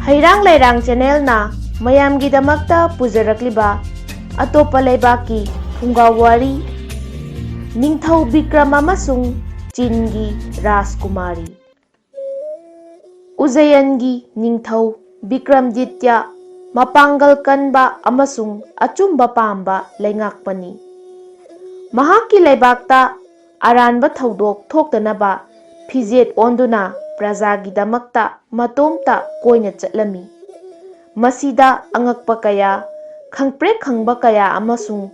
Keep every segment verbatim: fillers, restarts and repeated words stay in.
ꯍꯩꯔꯥꯡ ꯂꯩꯔꯥꯡ ꯆꯦꯅꯦꯜꯅ ꯃꯌꯥꯝꯒꯤꯗꯃꯛꯇ ꯄꯨꯖꯔꯛꯂꯤꯕ ꯑꯇꯣꯞꯄ ꯂꯩꯕꯥꯛꯀꯤ ꯐꯨꯡꯒꯥ ꯋꯥꯔꯤ, ꯅꯤꯡꯊꯧ ꯕꯤꯀ꯭ꯔꯝ ꯑꯃꯁꯨꯡ ꯆꯤꯟꯒꯤ ꯔꯥꯖꯀꯨꯃꯥꯔꯤ꯫ ꯎꯖꯌꯟꯒꯤ ꯅꯤꯡꯊꯧ ꯕꯤꯀ꯭ꯔꯝꯗꯤꯇ꯭ꯌ ꯃꯄꯥꯡꯒꯜ ꯀꯟꯕ ꯑꯃꯁꯨꯡ ꯑꯆꯨꯝꯕ ꯄꯥꯝꯕ ꯂꯩꯉꯥꯛꯄꯅꯤ꯫ ꯃꯍꯥꯛꯀꯤ ꯂꯩꯕꯥꯛꯇ ꯑꯔꯥꯟꯕ ꯊꯧꯗꯣꯛ ꯊꯣꯛꯇꯅꯕ ꯐꯤꯖꯦꯠ ꯑꯣꯟꯗꯨꯅ ꯄ꯭ꯔꯖꯥꯒꯤꯗꯃꯛꯇ ꯃꯇꯣꯝꯇ ꯀꯣꯏꯅ ꯆꯠꯂꯝꯃꯤ꯫ ꯃꯁꯤꯗ ꯑꯉꯛꯄ ꯀꯌꯥ, ꯈꯪꯄ꯭ꯔꯦꯛ ꯈꯪꯕ ꯀꯌꯥ ꯑꯃꯁꯨꯡ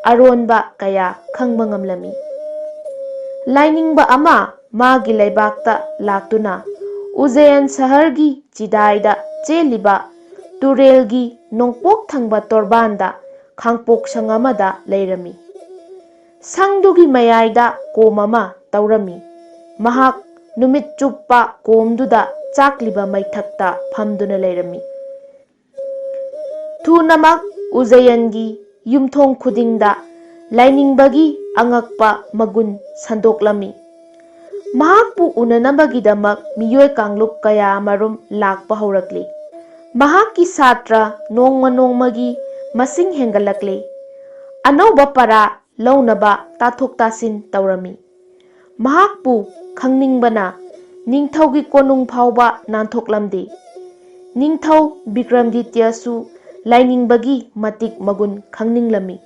ꯑꯔꯣꯟꯕ ꯀꯌꯥ ꯈꯪꯕ ꯉꯝꯂꯝꯃꯤ꯫ ꯂꯥꯏꯅꯤꯡꯕ ꯑꯃ ꯃꯥꯒꯤ ꯂꯩꯕꯥꯛꯇ ꯂꯥꯛꯇꯨꯅ ꯎꯖꯌꯟ ꯁꯍꯔꯒꯤ ꯆꯤꯗꯥꯏꯗ ꯆꯦꯜꯂꯤꯕ ꯇꯨꯔꯦꯜꯒꯤ ꯅꯣꯡꯄꯣꯛ ꯊꯪꯕ ꯇꯣꯔꯕꯥꯟꯗ ꯈꯥꯡꯄꯣꯛꯁꯪ ꯑꯃꯗ ꯂꯩꯔꯝꯃꯤ꯫ ꯁꯪꯗꯨꯒꯤ ꯃꯌꯥꯏꯗ ꯀꯣꯝ ꯑꯃ ꯇꯧꯔꯝꯃꯤ꯫ ꯃꯍꯥꯛ ꯅꯨꯃꯤꯠ ꯆꯨꯞꯄ ꯀꯣꯝꯗꯨꯗ ꯆꯥꯛꯂꯤꯕ ꯃꯩꯊꯛꯇ ꯐꯝꯗꯨꯅ ꯂꯩꯔꯝꯃꯤ꯫ ꯊꯨꯅꯃꯛ ꯎꯖꯌꯟꯒꯤ ꯌꯨꯝꯊꯣꯡ ꯈꯨꯗꯤꯡꯗ ꯂꯥꯏꯅꯤꯡꯕꯒꯤ ꯑꯉꯛꯄ ꯃꯒꯨꯟ ꯁꯟꯗꯣꯛꯂꯝꯃꯤ꯫ ꯃꯍꯥꯛꯄꯨ ꯎꯅꯅꯕꯒꯤꯗꯃꯛ ꯃꯤꯑꯣꯏ ꯀꯥꯡꯂꯨꯞ ꯀꯌꯥ ꯑꯃꯔꯨꯝ ꯂꯥꯛꯄ ꯍꯧꯔꯛꯂꯤ꯫ ꯃꯍꯥꯛꯀꯤ ꯁꯥꯇ꯭ꯔ ꯅꯣꯡꯃ ꯅꯣꯡꯃꯒꯤ ꯃꯁꯤꯡ ꯍꯦꯟꯒꯠꯂꯛꯂꯤ꯫ ꯑꯅꯧꯕ ꯄꯔꯥ ꯂꯧꯅꯕ ꯇꯥꯊꯣꯛ ꯇꯥꯁꯤꯟ ꯇꯧꯔꯝꯃꯤ꯫ ꯃꯍꯥꯛꯄꯨ ꯈꯪꯅꯤꯡꯕꯅ ꯅꯤꯡꯊꯧꯒꯤ ꯀꯣꯅꯨꯡ ꯐꯥꯎꯕ ꯅꯥꯟꯊꯣꯛꯂꯝꯗꯦ꯫ ꯅꯤꯡꯊꯧ ꯕꯤꯀ꯭ꯔꯝꯗꯤꯇ꯭ꯌꯁꯨ ꯂꯥꯏꯅꯤꯡꯕꯒꯤ ꯃꯇꯤꯛ ꯃꯒꯨꯟ ꯈꯪꯅꯤꯡꯂꯝꯃꯤ꯫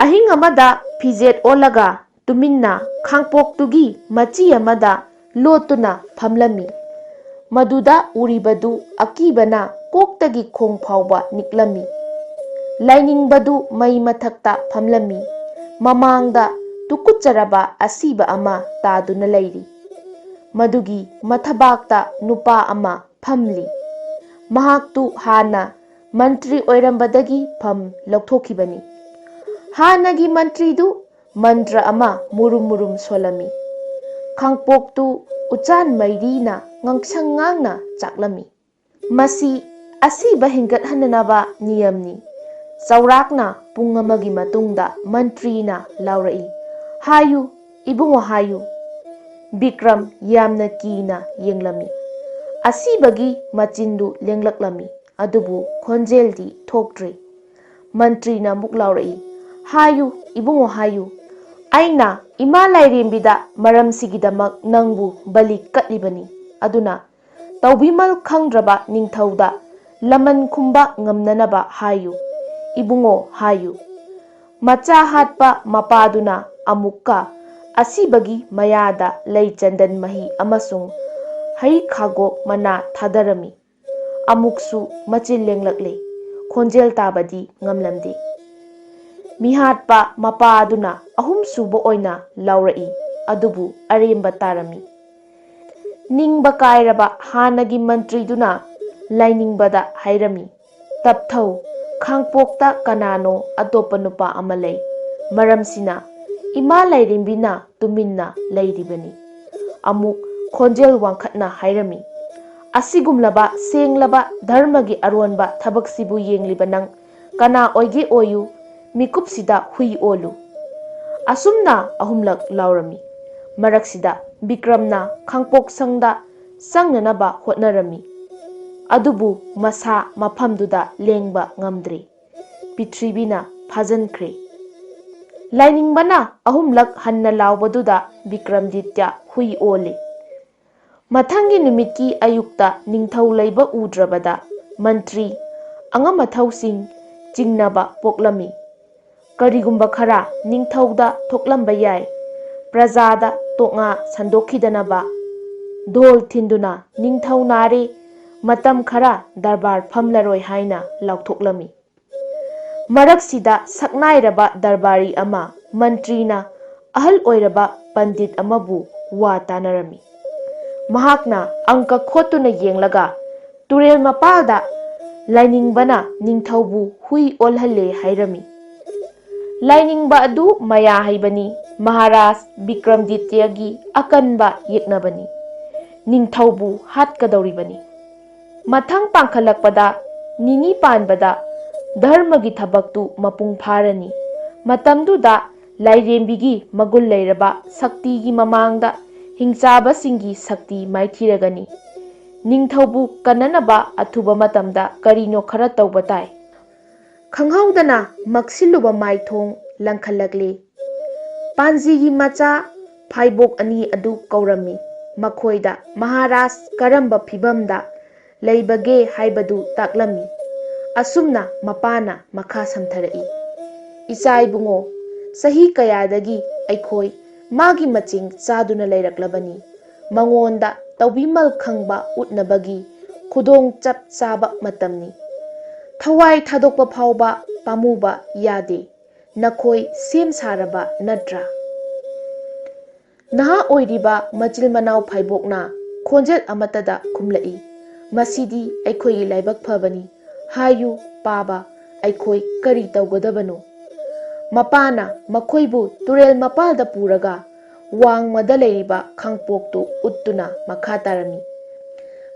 ꯑꯍꯤꯡ ꯑꯃꯗ ꯐꯤꯖꯦꯠ ꯑꯣꯜꯂꯒ ꯇꯨꯃꯤꯟꯅ ꯈꯥꯡꯄꯣꯛꯇꯨꯒꯤ ꯃꯆꯤ ꯑꯃꯗ ꯂꯣꯠꯇꯨꯅ ꯐꯝꯂꯝꯃꯤ꯫ ꯃꯗꯨꯗ ꯎꯔꯤꯕꯗꯨ ꯑꯀꯤꯕꯅ ꯀꯣꯛꯇꯒꯤ ꯈꯣꯡ ꯐꯥꯎꯕ ꯅꯤꯛꯂꯝꯃꯤ꯫ ꯂꯥꯏꯅꯤꯡꯕꯗꯨ ꯃꯩ ꯃꯊꯛꯇ ꯐꯝꯂꯝꯃꯤ꯫ ꯃꯃꯥꯡꯗ ꯇꯨꯀꯨꯠꯆꯔꯕ ꯑꯁꯤꯕ ꯑꯃ ꯇꯥꯗꯨꯅ ꯂꯩꯔꯤ꯫ ꯃꯗꯨꯒꯤ ꯃꯊꯕꯥꯛꯇ ꯅꯨꯄꯥ ꯑꯃ ꯐꯝꯂꯤ꯫ ꯃꯍꯥꯛꯇꯨ ꯍꯥꯟꯅ ꯃꯟꯇ꯭ꯔꯤ ꯑꯣꯏꯔꯝꯕꯗꯒꯤ ꯐꯝ ꯂꯧꯊꯣꯛꯈꯤꯕꯅꯤ꯫ ꯍꯥꯟꯅꯒꯤ ꯃꯟꯇ꯭ꯔꯤꯗꯨ ꯃꯟꯇ꯭ꯔ ꯑꯃ ꯃꯨꯔꯨꯝ ꯃꯨꯔꯨꯝ ꯁꯣꯜꯂꯝꯃꯤ꯫ ꯈꯥꯡꯄꯣꯛꯇꯨ ꯎꯆꯥꯟ ꯃꯩꯔꯤꯅ ꯉꯥꯡꯁꯪ ꯉꯥꯡꯅ ꯆꯥꯛꯂꯝꯃꯤ꯫ "ꯃꯁꯤ ꯑꯁꯤꯕ ꯍꯦꯟꯒꯠꯍꯟꯅꯅꯕ ꯅꯤꯌꯝꯅꯤ꯫ ꯆꯥꯎꯔꯥꯛꯅ ꯄꯨꯡ ꯑꯃꯒꯤ ꯃꯇꯨꯡꯗ ꯃꯟꯇ꯭ꯔꯤꯅ ꯂꯥꯎꯔꯛꯏ, 'ꯍꯥꯏꯌꯨ, ꯏꯕꯨꯡꯉꯣ, ꯍꯥꯏꯌꯨ!" ꯕꯤꯀ꯭ꯔꯝ ꯌꯥꯝꯅ ꯀꯤꯅ ꯌꯦꯡꯂꯝꯃꯤ꯫ ꯑꯁꯤꯕꯒꯤ ꯃꯆꯤꯟꯗꯨ ꯂꯦꯡꯂꯛꯂꯝꯃꯤ, ꯑꯗꯨꯕꯨ ꯈꯣꯟꯖꯦꯜꯗꯤ ꯊꯣꯛꯇ꯭ꯔꯤ꯫ ꯃꯟꯇ꯭ꯔꯤꯅ ꯑꯃꯨꯛ ꯂꯥꯎꯔꯛꯏ, "ꯍꯥꯏꯌꯨ, ꯏꯕꯨꯡꯉꯣ, ꯍꯥꯏꯌꯨ꯫ ꯑꯩꯅ ꯏꯃꯥ ꯂꯥꯏꯔꯦꯝꯕꯤꯗ ꯃꯔꯝꯁꯤꯒꯤꯗꯃꯛ ꯅꯪꯕꯨ ꯕꯂꯤ ꯀꯠꯂꯤꯕꯅꯤ꯫ ꯑꯗꯨꯅ ꯇꯧꯕꯤꯃꯜ ꯈꯪꯗ꯭ꯔꯕ ꯅꯤꯡꯊꯧꯗ ꯂꯃꯟ ꯈꯨꯝꯕ ꯉꯝꯅꯅꯕ ꯍꯥꯏꯌꯨ, ꯏꯕꯨꯡꯉꯣ, ꯍꯥꯏꯌꯨ"꯫ ꯃꯆꯥ ꯍꯥꯠꯄ ꯃꯄꯥꯗꯨꯅ ꯑꯃꯨꯛꯀ ꯑꯁꯤꯕꯒꯤ ꯃꯌꯥꯗ ꯂꯩ ꯆꯟꯗꯟ ꯃꯍꯤ ꯑꯃꯁꯨꯡ ꯍꯩ ꯈꯥꯒꯣꯛ ꯃꯅꯥ ꯊꯥꯗꯔꯝꯃꯤ꯫ ꯑꯃꯨꯛꯁꯨ ꯃꯆꯤꯟ ꯂꯦꯡꯂꯛꯂꯦ꯫ ꯈꯣꯟꯖꯦꯜ ꯇꯥꯕꯗꯤ ꯉꯝꯂꯝꯗꯦ꯫ ꯃꯤꯍꯥꯠꯄ ꯃꯄꯥ ꯑꯗꯨꯅ ꯑꯍꯨꯝꯁꯨꯕ ꯑꯣꯏꯅ ꯂꯥꯎꯔꯛꯏ, ꯑꯗꯨꯕꯨ ꯑꯔꯦꯝꯕ ꯇꯥꯔꯝꯃꯤ꯫ ꯅꯤꯡꯕ ꯀꯥꯏꯔꯕ ꯍꯥꯟꯅꯒꯤ ꯃꯟꯇ꯭ꯔꯤꯗꯨꯅ ꯂꯥꯏꯅꯤꯡꯕꯗ ꯍꯥꯏꯔꯝꯃꯤ, "ꯇꯞꯊꯧ, ꯈꯥꯡꯄꯣꯛꯇ ꯀꯅꯥꯅꯣ ꯑꯇꯣꯞꯄ ꯅꯨꯄꯥ ꯑꯃ ꯂꯩ꯫ ꯃꯔꯝꯁꯤꯅ ꯏꯃꯥ ꯂꯥꯏꯔꯦꯝꯕꯤꯅ ꯇꯨꯃꯤꯟꯅ ꯂꯩꯔꯤꯕꯅꯤ"꯫ ꯑꯃꯨꯛ ꯈꯣꯟꯖꯦꯜ ꯋꯥꯡꯈꯠꯅ ꯍꯥꯏꯔꯝꯃꯤ, "ꯑꯁꯤꯒꯨꯝꯂꯕ ꯁꯦꯡꯂꯕ ꯙꯔꯃꯒꯤ ꯑꯔꯣꯟꯕ ꯊꯕꯛꯁꯤꯕꯨ ꯌꯦꯡꯂꯤꯕ ꯅꯪ ꯀꯅꯥ ꯑꯣꯏꯒꯦ ꯑꯣꯏꯌꯨ, ꯃꯤꯀꯨꯞꯁꯤꯗ ꯍꯨꯏ ꯑꯣꯜꯂꯨ"꯫ ꯑꯁꯨꯝꯅ ꯑꯍꯨꯝꯂꯛ ꯂꯥꯎꯔꯝꯃꯤ꯫ ꯃꯔꯛꯁꯤꯗ ꯕꯤꯀ꯭ꯔꯝꯅ ꯈꯥꯡꯄꯣꯛꯁꯪꯗ ꯆꯪꯅꯅꯕ ꯍꯣꯠꯅꯔꯝꯃꯤ꯫ ꯑꯗꯨꯕꯨ ꯃꯁꯥ ꯃꯐꯝꯗꯨꯗ ꯂꯦꯡꯕ ꯉꯝꯗ꯭ꯔꯤ꯫ ꯄ꯭ꯔꯤꯊꯤꯕꯤꯅ ꯐꯥꯖꯤꯟꯈ꯭ꯔꯦ꯫ ꯂꯥꯏꯅꯤꯡꯕꯅ ꯑꯍꯨꯝꯂꯛ ꯍꯟꯅ ꯂꯥꯎꯕꯗꯨꯗ ꯕꯤꯀ꯭ꯔꯝꯗꯤꯇ꯭ꯌ ꯍꯨꯏ ꯑꯣꯜꯂꯤ꯫ ꯃꯊꯪꯒꯤ ꯅꯨꯃꯤꯠꯀꯤ ꯑꯌꯨꯛꯇ ꯅꯤꯡꯊꯧ ꯂꯩꯕ ꯎꯗ꯭ꯔꯕꯗ ꯃꯟꯇ꯭ꯔꯤ ꯑꯉꯝ ꯑꯊꯧꯁꯤꯡ ꯆꯤꯡꯅꯕ ꯄꯣꯛꯂꯝꯃꯤ꯫ ꯀꯔꯤꯒꯨꯝꯕ ꯈꯔ ꯅꯤꯡꯊꯧꯗ ꯊꯣꯛꯂꯝꯕ ꯌꯥꯏ꯫ ꯄ꯭ꯔꯖꯥꯗ ꯇꯣꯛꯉꯥ ꯁꯟꯗꯣꯛꯈꯤꯗꯅꯕ ꯙꯣꯜ ꯊꯤꯟꯗꯨꯅ, "ꯅꯤꯡꯊꯧ ꯅꯥꯔꯦ, ꯃꯇꯝ ꯈꯔ ꯗꯔꯕꯥꯔ ꯐꯝꯂꯔꯣꯏ" ꯍꯥꯏꯅ ꯂꯥꯎꯊꯣꯛꯂꯝꯃꯤ꯫ ꯃꯔꯛꯁꯤꯗ ꯁꯛꯅꯥꯏꯔꯕ ꯗꯔꯕꯥꯔꯤ ꯑꯃ ꯃꯟꯇ꯭ꯔꯤꯅ ꯑꯍꯜ ꯑꯣꯏꯔꯕ ꯄꯟꯗꯤꯠ ꯑꯃꯕꯨ ꯋꯥ ꯇꯥꯅꯔꯝꯃꯤ꯫ ꯃꯍꯥꯛꯅ ꯑꯪꯀ ꯈꯣꯠꯇꯨꯅ ꯌꯦꯡꯂꯒ ꯇꯨꯔꯦꯜ ꯃꯄꯥꯜꯗ ꯂꯥꯏꯅꯤꯡꯕꯅ ꯅꯤꯡꯊꯧꯕꯨ ꯍꯨꯏ ꯑꯣꯜꯍꯜꯂꯦ ꯍꯥꯏꯔꯝꯃꯤ꯫ ꯂꯥꯏꯅꯤꯡꯕ ꯑꯗꯨ ꯃꯌꯥ ꯍꯩꯕꯅꯤ, ꯃꯍꯥꯔꯥꯖ ꯕꯤꯀ꯭ꯔꯝꯗꯤꯇ꯭ꯌꯒꯤ ꯑꯀꯟꯕ ꯌꯦꯛꯅꯕꯅꯤ꯫ ꯅꯤꯡꯊꯧꯕꯨ ꯍꯥꯠꯀꯗꯧꯔꯤꯕꯅꯤ꯫ ꯃꯊꯪ ꯄꯥꯡꯈꯠꯂꯛꯄꯗ ꯅꯤꯅꯤ ꯄꯥꯟꯕꯗ ꯙꯔꯃꯒꯤ ꯊꯕꯛꯇꯨ ꯃꯄꯨꯡ ꯐꯥꯔꯅꯤ꯫ ꯃꯇꯝꯗꯨꯗ ꯂꯥꯏꯔꯦꯝꯕꯤꯒꯤ ꯃꯒꯨꯟ ꯂꯩꯔꯕ ꯁꯛꯇꯤꯒꯤ ꯃꯃꯥꯡꯗ ꯍꯤꯡꯆꯥꯕꯁꯤꯡꯒꯤ ꯁꯛꯇꯤ ꯃꯥꯏꯊꯤꯔꯒꯅꯤ꯫ ꯅꯤꯡꯊꯧꯕꯨ ꯀꯟꯅꯅꯕ ꯑꯊꯨꯕ ꯃꯇꯝꯗ ꯀꯔꯤꯅꯣ ꯈꯔ ꯇꯧꯕ ꯇꯥꯏ꯫ ꯈꯪꯍꯧꯗꯅ ꯃꯛꯁꯤꯜꯂꯨꯕ ꯃꯥꯏꯊꯣꯡ ꯂꯪꯈꯠꯂꯛꯂꯤ꯫ ꯄꯥꯟꯖꯤꯒꯤ ꯃꯆꯥ ꯐꯥꯏꯕꯣꯛ ꯑꯅꯤ ꯑꯗꯨ ꯀꯧꯔꯝꯃꯤ꯫ ꯃꯈꯣꯏꯗ ꯃꯍꯥꯔꯥꯖ ꯀꯔꯝꯕ ꯐꯤꯚꯝꯗ ꯂꯩꯕꯒꯦ ꯍꯥꯏꯕꯗꯨ ꯇꯥꯛꯂꯝꯃꯤ꯫ ꯑꯁꯨꯝꯅ ꯃꯄꯥꯅ ꯃꯈꯥ ꯁꯝꯊꯔꯛꯏ, "ꯏꯆꯥ ꯏꯕꯨꯡꯉꯣ, ꯆꯍꯤ ꯀꯌꯥꯗꯒꯤ ꯑꯩꯈꯣꯏ ꯃꯥꯒꯤ ꯃꯆꯤꯡ ꯆꯥꯗꯨꯅ ꯂꯩꯔꯛꯂꯕꯅꯤ꯫ ꯃꯉꯣꯟꯗ ꯇꯧꯕꯤꯃꯜ ꯈꯪꯕ ꯎꯠꯅꯕꯒꯤ ꯈꯨꯗꯣꯡ ꯆꯞ ꯆꯥꯕ ꯃꯇꯝꯅꯤ꯫ ꯊꯋꯥꯏ ꯊꯥꯗꯣꯛꯄ ꯐꯥꯎꯕ ꯄꯥꯝꯃꯨꯕ ꯌꯥꯗꯦ꯫ ꯅꯈꯣꯏ ꯁꯦꯝ ꯁꯥꯔꯕ ꯅꯠꯇ꯭ꯔꯥ?" ꯅꯍꯥ ꯑꯣꯏꯔꯤꯕ ꯃꯆꯤꯜ ꯃꯅꯥꯎ ꯐꯥꯏꯕꯣꯛꯅ ꯈꯣꯟꯖꯦꯜ ꯑꯃꯠꯇꯗ ꯈꯨꯝꯂꯛꯏ, "ꯃꯁꯤꯗꯤ ꯑꯩꯈꯣꯏꯒꯤ ꯂꯥꯏꯕꯛ ꯐꯕꯅꯤ꯫ ꯍꯥꯏꯌꯨ, ꯄꯥꯕ, ꯑꯩꯈꯣꯏ ꯀꯔꯤ ꯇꯧꯒꯗꯕꯅꯣ?" ꯃꯄꯥꯅ ꯃꯈꯣꯏꯕꯨ ꯇꯨꯔꯦꯜ ꯃꯄꯥꯜꯗ ꯄꯨꯔꯒ ꯋꯥꯡꯃꯗ ꯂꯩꯔꯤꯕ ꯈꯥꯡꯄꯣꯛꯇꯨ ꯎꯠꯇꯨꯅ ꯃꯈꯥ ꯇꯥꯔꯝꯃꯤ,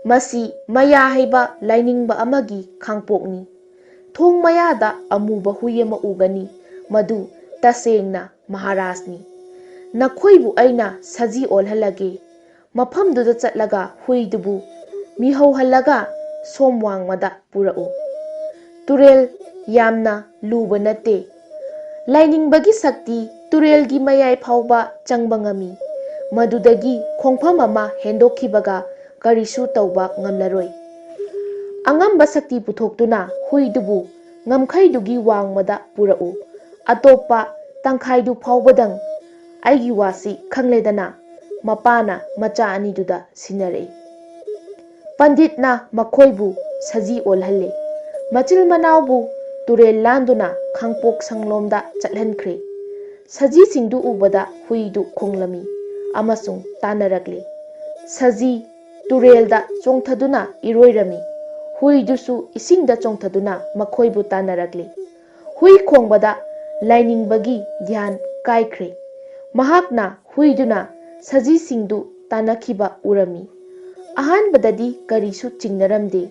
"ꯃꯁꯤ ꯃꯌꯥ ꯍꯩꯕ ꯂꯥꯏꯅꯤꯡꯕ ꯑꯃꯒꯤ ꯈꯥꯡꯄꯣꯛꯅꯤ꯫ ꯊꯣꯡ ꯃꯌꯥꯗ ꯑꯃꯨꯕ ꯍꯨꯏ ꯑꯃ ꯎꯒꯅꯤ, ꯃꯗꯨ ꯇꯁꯦꯡꯅ ꯃꯍꯥꯔꯥꯖꯅꯤ꯫ ꯅꯈꯣꯏꯕꯨ ꯑꯩꯅ ꯁꯖꯤ ꯑꯣꯜꯍꯜꯂꯒꯦ꯫ ꯃꯐꯝꯗꯨꯗ ꯆꯠꯂꯒ ꯍꯨꯏꯗꯨꯕꯨ ꯃꯤꯍꯧꯍꯜꯂꯒ ꯁꯣꯝ ꯋꯥꯡꯃꯗ ꯄꯨꯔꯛꯎ꯫ ꯇꯨꯔꯦꯜ ꯌꯥꯝꯅ ꯂꯨꯕ ꯅꯠꯇꯦ꯫ ꯂꯥꯏꯅꯤꯡꯕꯒꯤ ꯁꯛꯇꯤ ꯇꯨꯔꯦꯜꯒꯤ ꯃꯌꯥꯏ ꯐꯥꯎꯕ ꯆꯪꯕ ꯉꯝꯃꯤ꯫ ꯃꯗꯨꯗꯒꯤ ꯈꯣꯡꯐꯝ ꯑꯃ ꯍꯦꯟꯗꯣꯛꯈꯤꯕꯒ ꯀꯔꯤꯁꯨ ꯇꯧꯕ ꯉꯝꯂꯔꯣꯏ꯫ ꯑꯉꯝꯕ ꯁꯛꯇꯤ ꯄꯨꯊꯣꯛꯇꯨꯅ ꯍꯨꯏꯗꯨꯕꯨ ꯉꯝꯈꯩꯗꯨꯒꯤ ꯋꯥꯡꯃꯗ ꯄꯨꯔꯛꯎ꯫ ꯑꯇꯣꯞꯄ ꯇꯪꯈꯥꯏꯗꯨ ꯐꯥꯎꯕꯗꯪ ꯑꯩꯒꯤ ꯋꯥꯁꯤ ꯈꯪꯂꯦꯗꯅ?" ꯃꯄꯥꯅ ꯃꯆꯥ ꯑꯅꯤꯗꯨꯗ ꯁꯤꯟꯅꯔꯛꯏ꯫ ꯄꯟꯗꯤꯠꯅ ꯃꯈꯣꯏꯕꯨ ꯁꯖꯤ ꯑꯣꯜꯍꯜꯂꯦ꯫ ꯃꯆꯤꯜ ꯃꯅꯥꯎꯕꯨ ꯇꯨꯔꯦꯜ ꯂꯥꯟꯗꯨꯅ ꯈꯥꯡꯄꯣꯛ ꯁꯪꯂꯣꯝꯗ ꯆꯠꯍꯟꯈ꯭ꯔꯦ꯫ ꯁꯖꯤꯁꯤꯡꯗꯨ ꯎꯕꯗ ꯍꯨꯏꯗꯨ ꯈꯣꯡꯂꯝꯃꯤ ꯑꯃꯁꯨꯡ ꯇꯥꯟꯅꯔꯛꯂꯦ꯫ ꯁꯖꯤ ꯇꯨꯔꯦꯜꯗ ꯆꯣꯡꯊꯗꯨꯅ ꯏꯔꯣꯏꯔꯝꯃꯤ꯫ ꯍꯨꯏꯗꯨꯁꯨ ꯏꯁꯤꯡꯗ ꯆꯣꯡꯊꯗꯨꯅ ꯃꯈꯣꯏꯕꯨ ꯇꯥꯟꯅꯔꯛꯂꯤ꯫ ꯍꯨꯏ ꯈꯣꯡꯕꯗ ꯂꯥꯏꯅꯤꯡꯕꯒꯤ ꯙ꯭ꯌꯥꯟ ꯀꯥꯏꯈ꯭ꯔꯦ꯫ ꯃꯍꯥꯛꯅ ꯍꯨꯏꯗꯨꯅ ꯁꯖꯤꯁꯤꯡꯗꯨ ꯇꯥꯟꯅꯈꯤꯕ ꯎꯔꯝꯃꯤ꯫ ꯑꯍꯥꯟꯕꯗꯗꯤ ꯀꯔꯤꯁꯨ ꯆꯤꯡꯅꯔꯝꯗꯦ꯫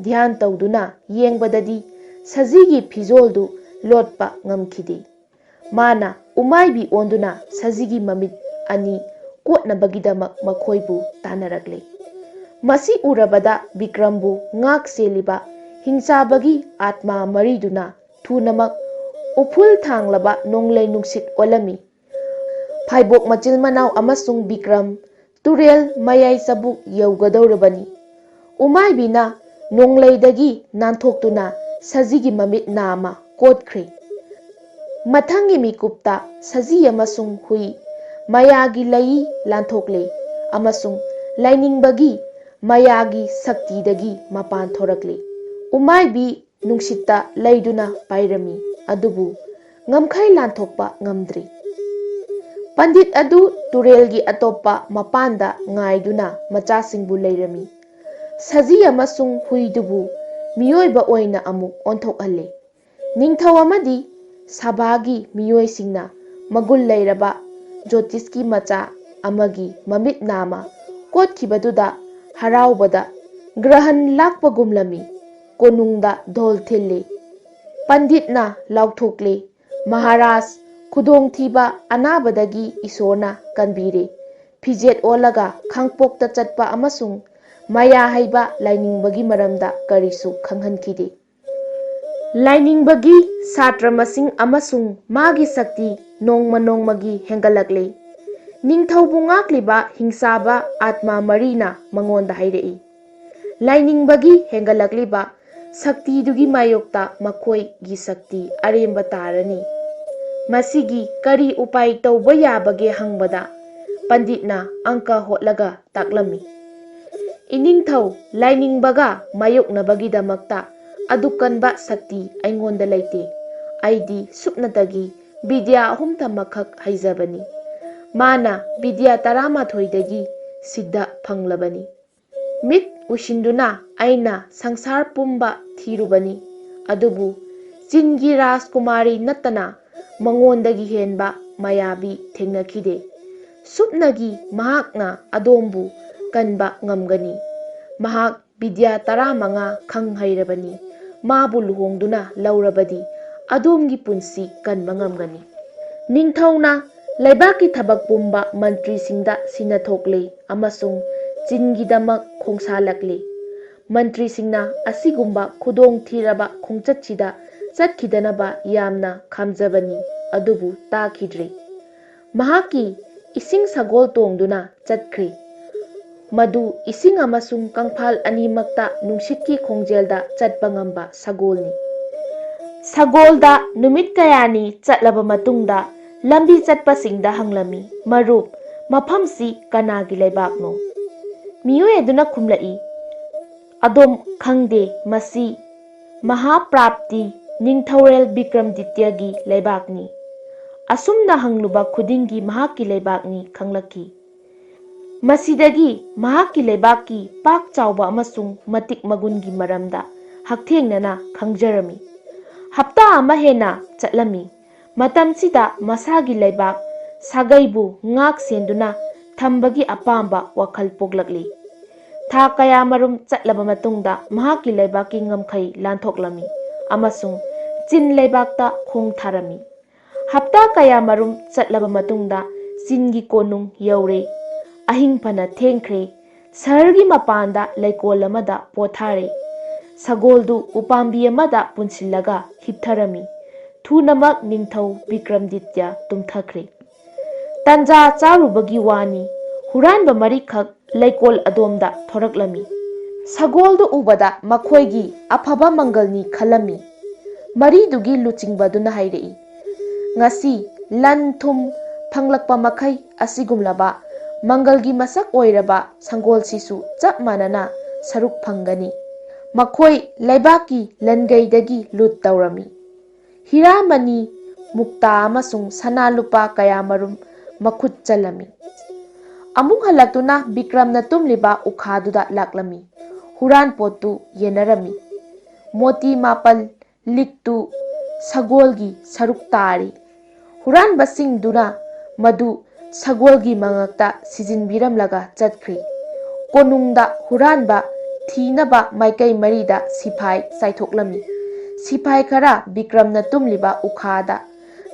ꯙ꯭ꯌꯥꯟ ꯇꯧꯗꯨꯅ ꯌꯦꯡꯕꯗꯗꯤ ꯁꯖꯤꯒꯤ ꯐꯤꯖꯣꯜꯗꯨ ꯂꯣꯠꯄ ꯉꯝꯈꯤꯗꯦ꯫ ꯃꯥꯅ ꯎꯃꯥꯏꯕꯤ ꯑꯣꯟꯗꯨꯅ ꯁꯖꯤꯒꯤ ꯃꯃꯤꯠ ꯑꯅꯤ ꯀꯣꯠꯅꯕꯒꯤꯗꯃꯛ ꯃꯈꯣꯏꯕꯨ ꯇꯥꯟꯅꯔꯛꯂꯦ꯫ ꯃꯁꯤ ꯎꯔꯕꯗ ꯕꯤꯀ꯭ꯔꯝꯕꯨ ꯉꯥꯛ ꯁꯦꯜꯂꯤꯕ ꯍꯤꯡꯆꯥꯕꯒꯤ ꯑꯥꯠꯃꯥ ꯃꯔꯤꯗꯨꯅ ꯊꯨꯅꯃꯛ ꯎꯐꯨꯜ ꯊꯥꯡꯂꯕ ꯅꯣꯡꯂꯩ ꯅꯨꯡꯁꯤꯠ ꯑꯣꯜꯂꯝꯃꯤ꯫ ꯐꯥꯏꯕꯣꯛ ꯃꯆꯤꯜ ꯃꯅꯥꯎ ꯑꯃꯁꯨꯡ ꯕꯤꯀ꯭ꯔꯝ ꯇꯨꯔꯦꯜ ꯃꯌꯥꯏ ꯆꯕꯨꯛ ꯌꯧꯒꯗꯧꯔꯕꯅꯤ꯫ ꯎꯃꯥꯏꯕꯤꯅ ꯅꯣꯡꯂꯩꯗꯒꯤ ꯅꯥꯟꯊꯣꯛꯇꯨꯅ ꯁꯖꯤꯒꯤ ꯃꯃꯤꯠ ꯅꯥ ꯑꯃ ꯀꯣꯠꯈ꯭ꯔꯦ꯫ ꯃꯊꯪꯒꯤ ꯃꯤꯀꯨꯞꯇ ꯁꯖꯤ ꯑꯃꯁꯨꯡ ꯍꯨꯏ ꯃꯌꯥꯒꯤ ꯂꯩ ꯂꯥꯟꯊꯣꯛꯂꯦ ꯑꯃꯁꯨꯡ ꯂꯥꯏꯅꯤꯡꯕꯒꯤ ꯃꯌꯥꯒꯤ ꯁꯛꯇꯤꯗꯒꯤ ꯃꯄꯥꯟ ꯊꯣꯔꯛꯂꯦ꯫ ꯎꯃꯥꯏꯕꯤ ꯅꯨꯡꯁꯤꯠꯇ ꯂꯩꯗꯨꯅ ꯄꯥꯏꯔꯝꯃꯤ, ꯑꯗꯨꯕꯨ ꯉꯝꯈꯩ ꯂꯥꯟꯊꯣꯛꯄ ꯉꯝꯗ꯭ꯔꯤ꯫ ꯄꯟꯗꯤꯠ ꯑꯗꯨ ꯇꯨꯔꯦꯜꯒꯤ ꯑꯇꯣꯞꯄ ꯃꯄꯥꯟꯗ ꯉꯥꯏꯗꯨꯅ ꯃꯆꯥꯁꯤꯡꯕꯨ ꯂꯩꯔꯝꯃꯤ꯫ ꯁꯖꯤ ꯑꯃꯁꯨꯡ ꯍꯨꯏꯗꯨꯕꯨ ꯃꯤꯑꯣꯏꯕ ꯑꯣꯏꯅ ꯑꯃꯨꯛ ꯑꯣꯟꯊꯣꯛꯍꯜꯂꯦ꯫ ꯅꯤꯡꯊꯧ ꯑꯃꯗꯤ ꯁꯚꯥꯒꯤ ꯃꯤꯑꯣꯏꯁꯤꯡꯅ ꯃꯒꯨꯟ ꯂꯩꯔꯕ ꯖꯣꯇꯤꯁꯀꯤ ꯃꯆꯥ ꯑꯃꯒꯤ ꯃꯃꯤꯠ ꯅꯥꯃ ꯀꯣꯠꯈꯤꯕꯗꯨꯗ ꯍꯔꯥꯎꯕꯗ ꯒ꯭ꯔꯍꯟ ꯂꯥꯛꯄꯒꯨꯝꯂꯝꯃꯤ꯫ ꯀꯣꯅꯨꯡꯗ ꯙꯣꯜ ꯊꯤꯜꯂꯤ꯫ ꯄꯟꯗꯤꯠꯅ ꯂꯥꯎꯊꯣꯛꯂꯤ, "ꯃꯍꯥꯔꯥꯖ, ꯈꯨꯗꯣꯡꯊꯤꯕ ꯑꯅꯥꯕꯗꯒꯤ ꯏꯁꯣꯔꯅ ꯀꯟꯕꯤꯔꯦ꯫" ꯐꯤꯖꯦꯠ ꯑꯣꯜꯂꯒ ꯈꯥꯡꯄꯣꯛꯇ ꯆꯠꯄ ꯑꯃꯁꯨꯡ ꯃꯌꯥ ꯍꯩꯕ ꯂꯥꯏꯅꯤꯡꯕꯒꯤ ꯃꯔꯝꯗ ꯀꯔꯤꯁꯨ ꯈꯪꯍꯟꯈꯤꯗꯦ꯫ ꯂꯥꯏꯅꯤꯡꯕꯒꯤ ꯁꯥꯇ꯭ꯔ ꯃꯁꯤꯡ ꯑꯃꯁꯨꯡ ꯃꯥꯒꯤ ꯁꯛꯇꯤ ꯅꯣꯡꯃ ꯅꯣꯡꯃꯒꯤ ꯍꯦꯟꯒꯠꯂꯛꯂꯦ꯫ ꯅꯤꯡꯊꯧꯕꯨ ꯉꯥꯛꯂꯤꯕ ꯍꯤꯡꯆꯥꯕ ꯑꯥꯠꯃꯥ ꯃꯔꯤꯅ ꯃꯉꯣꯟꯗ ꯍꯥꯏꯔꯛꯏ, "ꯂꯥꯏꯅꯤꯡꯕꯒꯤ ꯍꯦꯟꯒꯠꯂꯛꯂꯤꯕ ꯁꯛꯇꯤꯗꯨꯒꯤ ꯃꯥꯌꯣꯛꯇ ꯃꯈꯣꯏꯒꯤ ꯁꯛꯇꯤ ꯑꯔꯦꯝꯕ ꯇꯥꯔꯅꯤ꯫ ꯃꯁꯤꯒꯤ ꯀꯔꯤ ꯎꯄꯥꯏ ꯇꯧꯕ ꯌꯥꯕꯒꯦ?" ꯍꯪꯕꯗ, ꯄꯟꯗꯤꯠꯅ ꯑꯪꯀ ꯍꯣꯠꯂꯒ ꯇꯥꯛꯂꯝꯃꯤ, "ꯏꯅꯤꯡꯊꯧ, ꯂꯥꯏꯅꯤꯡꯕꯒ ꯃꯥꯌꯣꯛꯅꯕꯒꯤꯗꯃꯛꯇ ꯑꯗꯨꯛ ꯀꯟꯕ ꯁꯛꯇꯤ ꯑꯩꯉꯣꯟꯗ ꯂꯩꯇꯦ꯫ ꯑꯩꯗꯤ ꯁꯨꯞꯅꯇꯒꯤ ꯕꯤꯗ꯭ꯌꯥ ꯑꯍꯨꯝꯇꯃꯛꯈꯛ ꯍꯩꯖꯕꯅꯤ꯫" ꯃꯥꯅ ꯕꯤꯗ꯭ꯌꯥ ꯇꯔꯥꯃꯥꯊꯣꯏꯗꯒꯤ ꯁꯤꯗ ꯐꯪꯂꯕꯅꯤ꯫ ꯃꯤꯠ ꯎꯏꯁꯤꯟꯗꯨꯅ ꯑꯩꯅ ꯁꯪꯁꯥꯔ ꯄꯨꯝꯕ ꯊꯤꯔꯨꯕꯅꯤ, ꯑꯗꯨꯕꯨ ꯆꯤꯟꯒꯤ ꯔꯥꯖꯀꯨꯃꯥꯔꯤ ꯅꯠꯇꯅ ꯃꯉꯣꯟꯗꯒꯤ ꯍꯦꯟꯕ ꯃꯌꯥꯕꯤ ꯊꯦꯡꯅꯈꯤꯗꯦ꯫ ꯁꯨꯞꯅꯒꯤ ꯃꯍꯥꯛꯅ ꯑꯗꯣꯝꯕꯨ ꯀꯟꯕ ꯉꯝꯒꯅꯤ꯫ ꯃꯍꯥꯛ ꯕꯤꯗ꯭ꯌꯥ ꯇꯔꯥꯃꯉꯥ ꯈꯪ ꯍꯩꯔꯕꯅꯤ꯫ ꯃꯥꯕꯨ ꯂꯨꯍꯣꯡꯗꯨꯅ ꯂꯧꯔꯕꯗꯤ ꯑꯗꯣꯝꯒꯤ ꯄꯨꯟꯁꯤ ꯀꯟꯕ ꯉꯝꯒꯅꯤ꯫ ꯅꯤꯡꯊꯧꯅ ꯂꯩꯕꯥꯛꯀꯤ ꯊꯕꯛ ꯄꯨꯝꯕ ꯃꯟꯇ꯭ꯔꯤꯁꯤꯡꯗ ꯁꯤꯟꯅꯊꯣꯛꯂꯦ ꯑꯃꯁꯨꯡ ꯆꯤꯟꯒꯤꯗꯃꯛ ꯈꯣꯡꯁꯥꯜꯂꯛꯂꯤ꯫ ꯃꯟꯇ꯭ꯔꯤꯁꯤꯡꯅ ꯑꯁꯤꯒꯨꯝꯕ ꯈꯨꯗꯣꯡꯊꯤꯔꯕ ꯈꯣꯡꯆꯠꯁꯤꯗ ꯆꯠꯈꯤꯗꯅꯕ ꯌꯥꯝꯅ ꯈꯥꯝꯖꯕꯅꯤ, ꯑꯗꯨꯕꯨ ꯇꯥꯈꯤꯗ꯭ꯔꯦ꯫ ꯃꯍꯥꯛꯀꯤ ꯏꯁꯤꯡ ꯁꯒꯣꯜ ꯇꯣꯡꯗꯨꯅ ꯆꯠꯈ꯭ꯔꯦ꯫ ꯃꯗꯨ ꯏꯁꯤꯡ ꯑꯃꯁꯨꯡ ꯀꯪꯐꯥꯜ ꯑꯅꯤꯃꯛꯇ ꯅꯨꯡꯁꯤꯠꯀꯤ ꯈꯣꯡꯖꯦꯜꯗ ꯆꯠꯄ ꯉꯝꯕ ꯁꯒꯣꯜꯅꯤ꯫ ꯁꯒꯣꯜꯗ ꯅꯨꯃꯤꯠ ꯀꯌꯥꯅꯤ ꯆꯠꯂꯕ ꯃꯇꯨꯡꯗ ꯂꯝꯕꯤ ꯆꯠꯄꯁꯤꯡꯗ ꯍꯪꯂꯝꯃꯤ, "ꯃꯔꯨꯞ, ꯃꯐꯝꯁꯤ ꯀꯅꯥꯒꯤ ꯂꯩꯕꯥꯛꯅꯣ?" ꯃꯤꯑꯣꯏ ꯑꯗꯨꯅ ꯈꯨꯝꯂꯛꯏ, "ꯑꯗꯣꯝ ꯈꯪꯗꯦ, ꯃꯁꯤ ꯃꯍꯥꯄ꯭ꯔꯥꯞꯇꯤ ꯅꯤꯡꯊꯧꯔꯦꯜ ꯕꯤꯀ꯭ꯔꯝꯗꯤꯇ꯭ꯌꯒꯤ ꯂꯩꯕꯥꯛꯅꯤ꯫ ꯑꯁꯨꯝꯅ ꯍꯪꯂꯨꯕ ꯈꯨꯗꯤꯡꯒꯤ ꯃꯍꯥꯛꯀꯤ ꯂꯩꯕꯥꯛꯅꯤ ꯈꯪꯂꯛꯈꯤ꯫ ꯃꯁꯤꯗꯒꯤ ꯃꯍꯥꯛꯀꯤ ꯂꯩꯕꯥꯛꯀꯤ ꯄꯥꯛ ꯆꯥꯎꯕ ꯑꯃꯁꯨꯡ ꯃꯇꯤꯛ ꯃꯒꯨꯟꯒꯤ ꯃꯔꯝꯗ ꯍꯛꯊꯦꯡꯅꯅ ꯈꯪꯖꯔꯝꯃꯤ꯫ ꯍꯞꯇꯥ ꯑꯃ ꯍꯦꯟꯅ ꯆꯠꯂꯝꯃꯤ꯫ ꯃꯇꯝꯁꯤꯗ ꯃꯁꯥꯒꯤ ꯂꯩꯕꯥꯛ ꯁꯥꯒꯩꯕꯨ ꯉꯥꯛ ꯁꯦꯟꯗꯨꯅ ꯊꯝꯕꯒꯤ ꯑꯄꯥꯝꯕ ꯋꯥꯈꯜ ꯄꯣꯛꯂꯛꯂꯤ꯫ ꯊꯥ ꯀꯌꯥ ꯃꯔꯨꯝ ꯆꯠꯂꯕ ꯃꯇꯨꯡꯗ ꯃꯍꯥꯛꯀꯤ ꯂꯩꯕꯥꯛꯀꯤ ꯉꯝꯈꯩ ꯂꯥꯟꯊꯣꯛꯂꯝꯃꯤ ꯑꯃꯁꯨꯡ ꯆꯤꯟ ꯂꯩꯕꯥꯛꯇ ꯈꯣꯡ ꯊꯥꯔꯝꯃꯤ꯫ ꯍꯞꯇꯥ ꯀꯌꯥ ꯃꯔꯨꯝ ꯆꯠꯂꯕ ꯃꯇꯨꯡꯗ ꯆꯤꯟꯒꯤ ꯀꯣꯅꯨꯡ ꯌꯧꯔꯦ꯫ ꯑꯍꯤꯡ ꯐꯅ ꯊꯦꯡꯈ꯭ꯔꯦ꯫ ꯁꯍꯔꯒꯤ ꯃꯄꯥꯟꯗ ꯂꯩꯀꯣꯜ ꯑꯃꯗ ꯄꯣꯊꯥꯔꯦ꯫ ꯁꯒꯣꯜꯗꯨ ꯎꯄꯥꯝꯕꯤ ꯑꯃꯗ ꯄꯨꯟꯁꯤꯜꯂꯒ ꯍꯤꯞꯊꯔꯝꯃꯤ꯫ ꯊꯨꯅꯃꯛ ꯅꯤꯡꯊꯧ ꯕꯤꯀ꯭ꯔꯝꯗꯤꯇ꯭ꯌ ꯇꯨꯝꯊꯈ꯭ꯔꯦ꯫ ꯇꯟꯖꯥ ꯆꯥꯔꯨꯕꯒꯤ ꯋꯥꯅꯤ, ꯍꯨꯔꯥꯟꯕ ꯃꯔꯤꯈꯛ ꯂꯩꯀꯣꯜ ꯑꯗꯣꯝꯗ ꯊꯣꯔꯛꯂꯝꯃꯤ꯫ ꯁꯒꯣꯜꯗꯨ ꯎꯕꯗ ꯃꯈꯣꯏꯒꯤ ꯑꯐꯕ ꯃꯪꯒꯜꯅꯤ ꯈꯜꯂꯝꯃꯤ꯫ ꯃꯔꯤꯗꯨꯒꯤ ꯂꯨꯆꯤꯡꯕꯗꯨꯅ ꯍꯥꯏꯔꯛꯏ, "ꯉꯁꯤ ꯂꯟ ꯊꯨꯝ ꯐꯪꯂꯛꯄ ꯃꯈꯩ ꯑꯁꯤꯒꯨꯝꯂꯕ ꯃꯪꯒꯜꯒꯤ ꯃꯁꯛ ꯑꯣꯏꯔꯕ ꯁꯪꯒꯣꯜꯁꯤꯁꯨ ꯆꯞ ꯃꯥꯟꯅꯅ ꯁꯔꯨꯛ ꯐꯪꯒꯅꯤ꯫ ꯃꯈꯣꯏ ꯂꯩꯕꯥꯛꯀꯤ ꯂꯟꯒꯩꯗꯒꯤ ꯂꯨꯠ ꯇꯧꯔꯝꯃꯤ꯫ ꯍꯤꯔꯥꯃꯅꯤ, ꯃꯨꯛꯇꯥ ꯑꯃꯁꯨꯡ ꯁꯅꯥ ꯂꯨꯄꯥ ꯀꯌꯥꯃꯔꯨꯝ ꯃꯈꯨꯠ ꯆꯜꯂꯝꯃꯤ꯫ ꯑꯃꯨꯛ ꯍꯜꯂꯛꯇꯨꯅ ꯕꯤꯀ꯭ꯔꯝꯅ ꯇꯨꯝꯂꯤꯕ ꯎꯈꯥꯗꯨꯗ ꯂꯥꯛꯂꯝꯃꯤ꯫ ꯍꯨꯔꯥꯟ ꯄꯣꯠꯇꯨ ꯌꯦꯟꯅꯔꯝꯃꯤ꯫ ꯃꯣꯇꯤ ꯃꯥꯄꯜ, ꯂꯤꯛꯇꯨ ꯁꯒꯣꯜꯒꯤ ꯁꯔꯨꯛ ꯇꯥꯔꯤ꯫ ꯍꯨꯔꯥꯟꯕꯁꯤꯡꯗꯨꯅ ꯃꯗꯨ ꯁꯒꯣꯜꯒꯤ ꯃꯉꯛꯇ ꯁꯤꯖꯤꯟꯕꯤꯔꯝꯂꯒ ꯆꯠꯈ꯭ꯔꯤ꯫ ꯀꯣꯅꯨꯡꯗ ꯍꯨꯔꯥꯟꯕ ꯊꯤꯅꯕ ꯃꯥꯏꯀꯩ ꯃꯔꯤꯗ ꯁꯤꯐꯥꯏ ꯆꯥꯏꯊꯣꯛꯂꯝꯃꯤ꯫ ꯁꯤꯐꯥꯏ ꯈꯔ ꯕꯤꯀ꯭ꯔꯝꯅ ꯇꯨꯝꯂꯤꯕ ꯎꯈꯥꯗ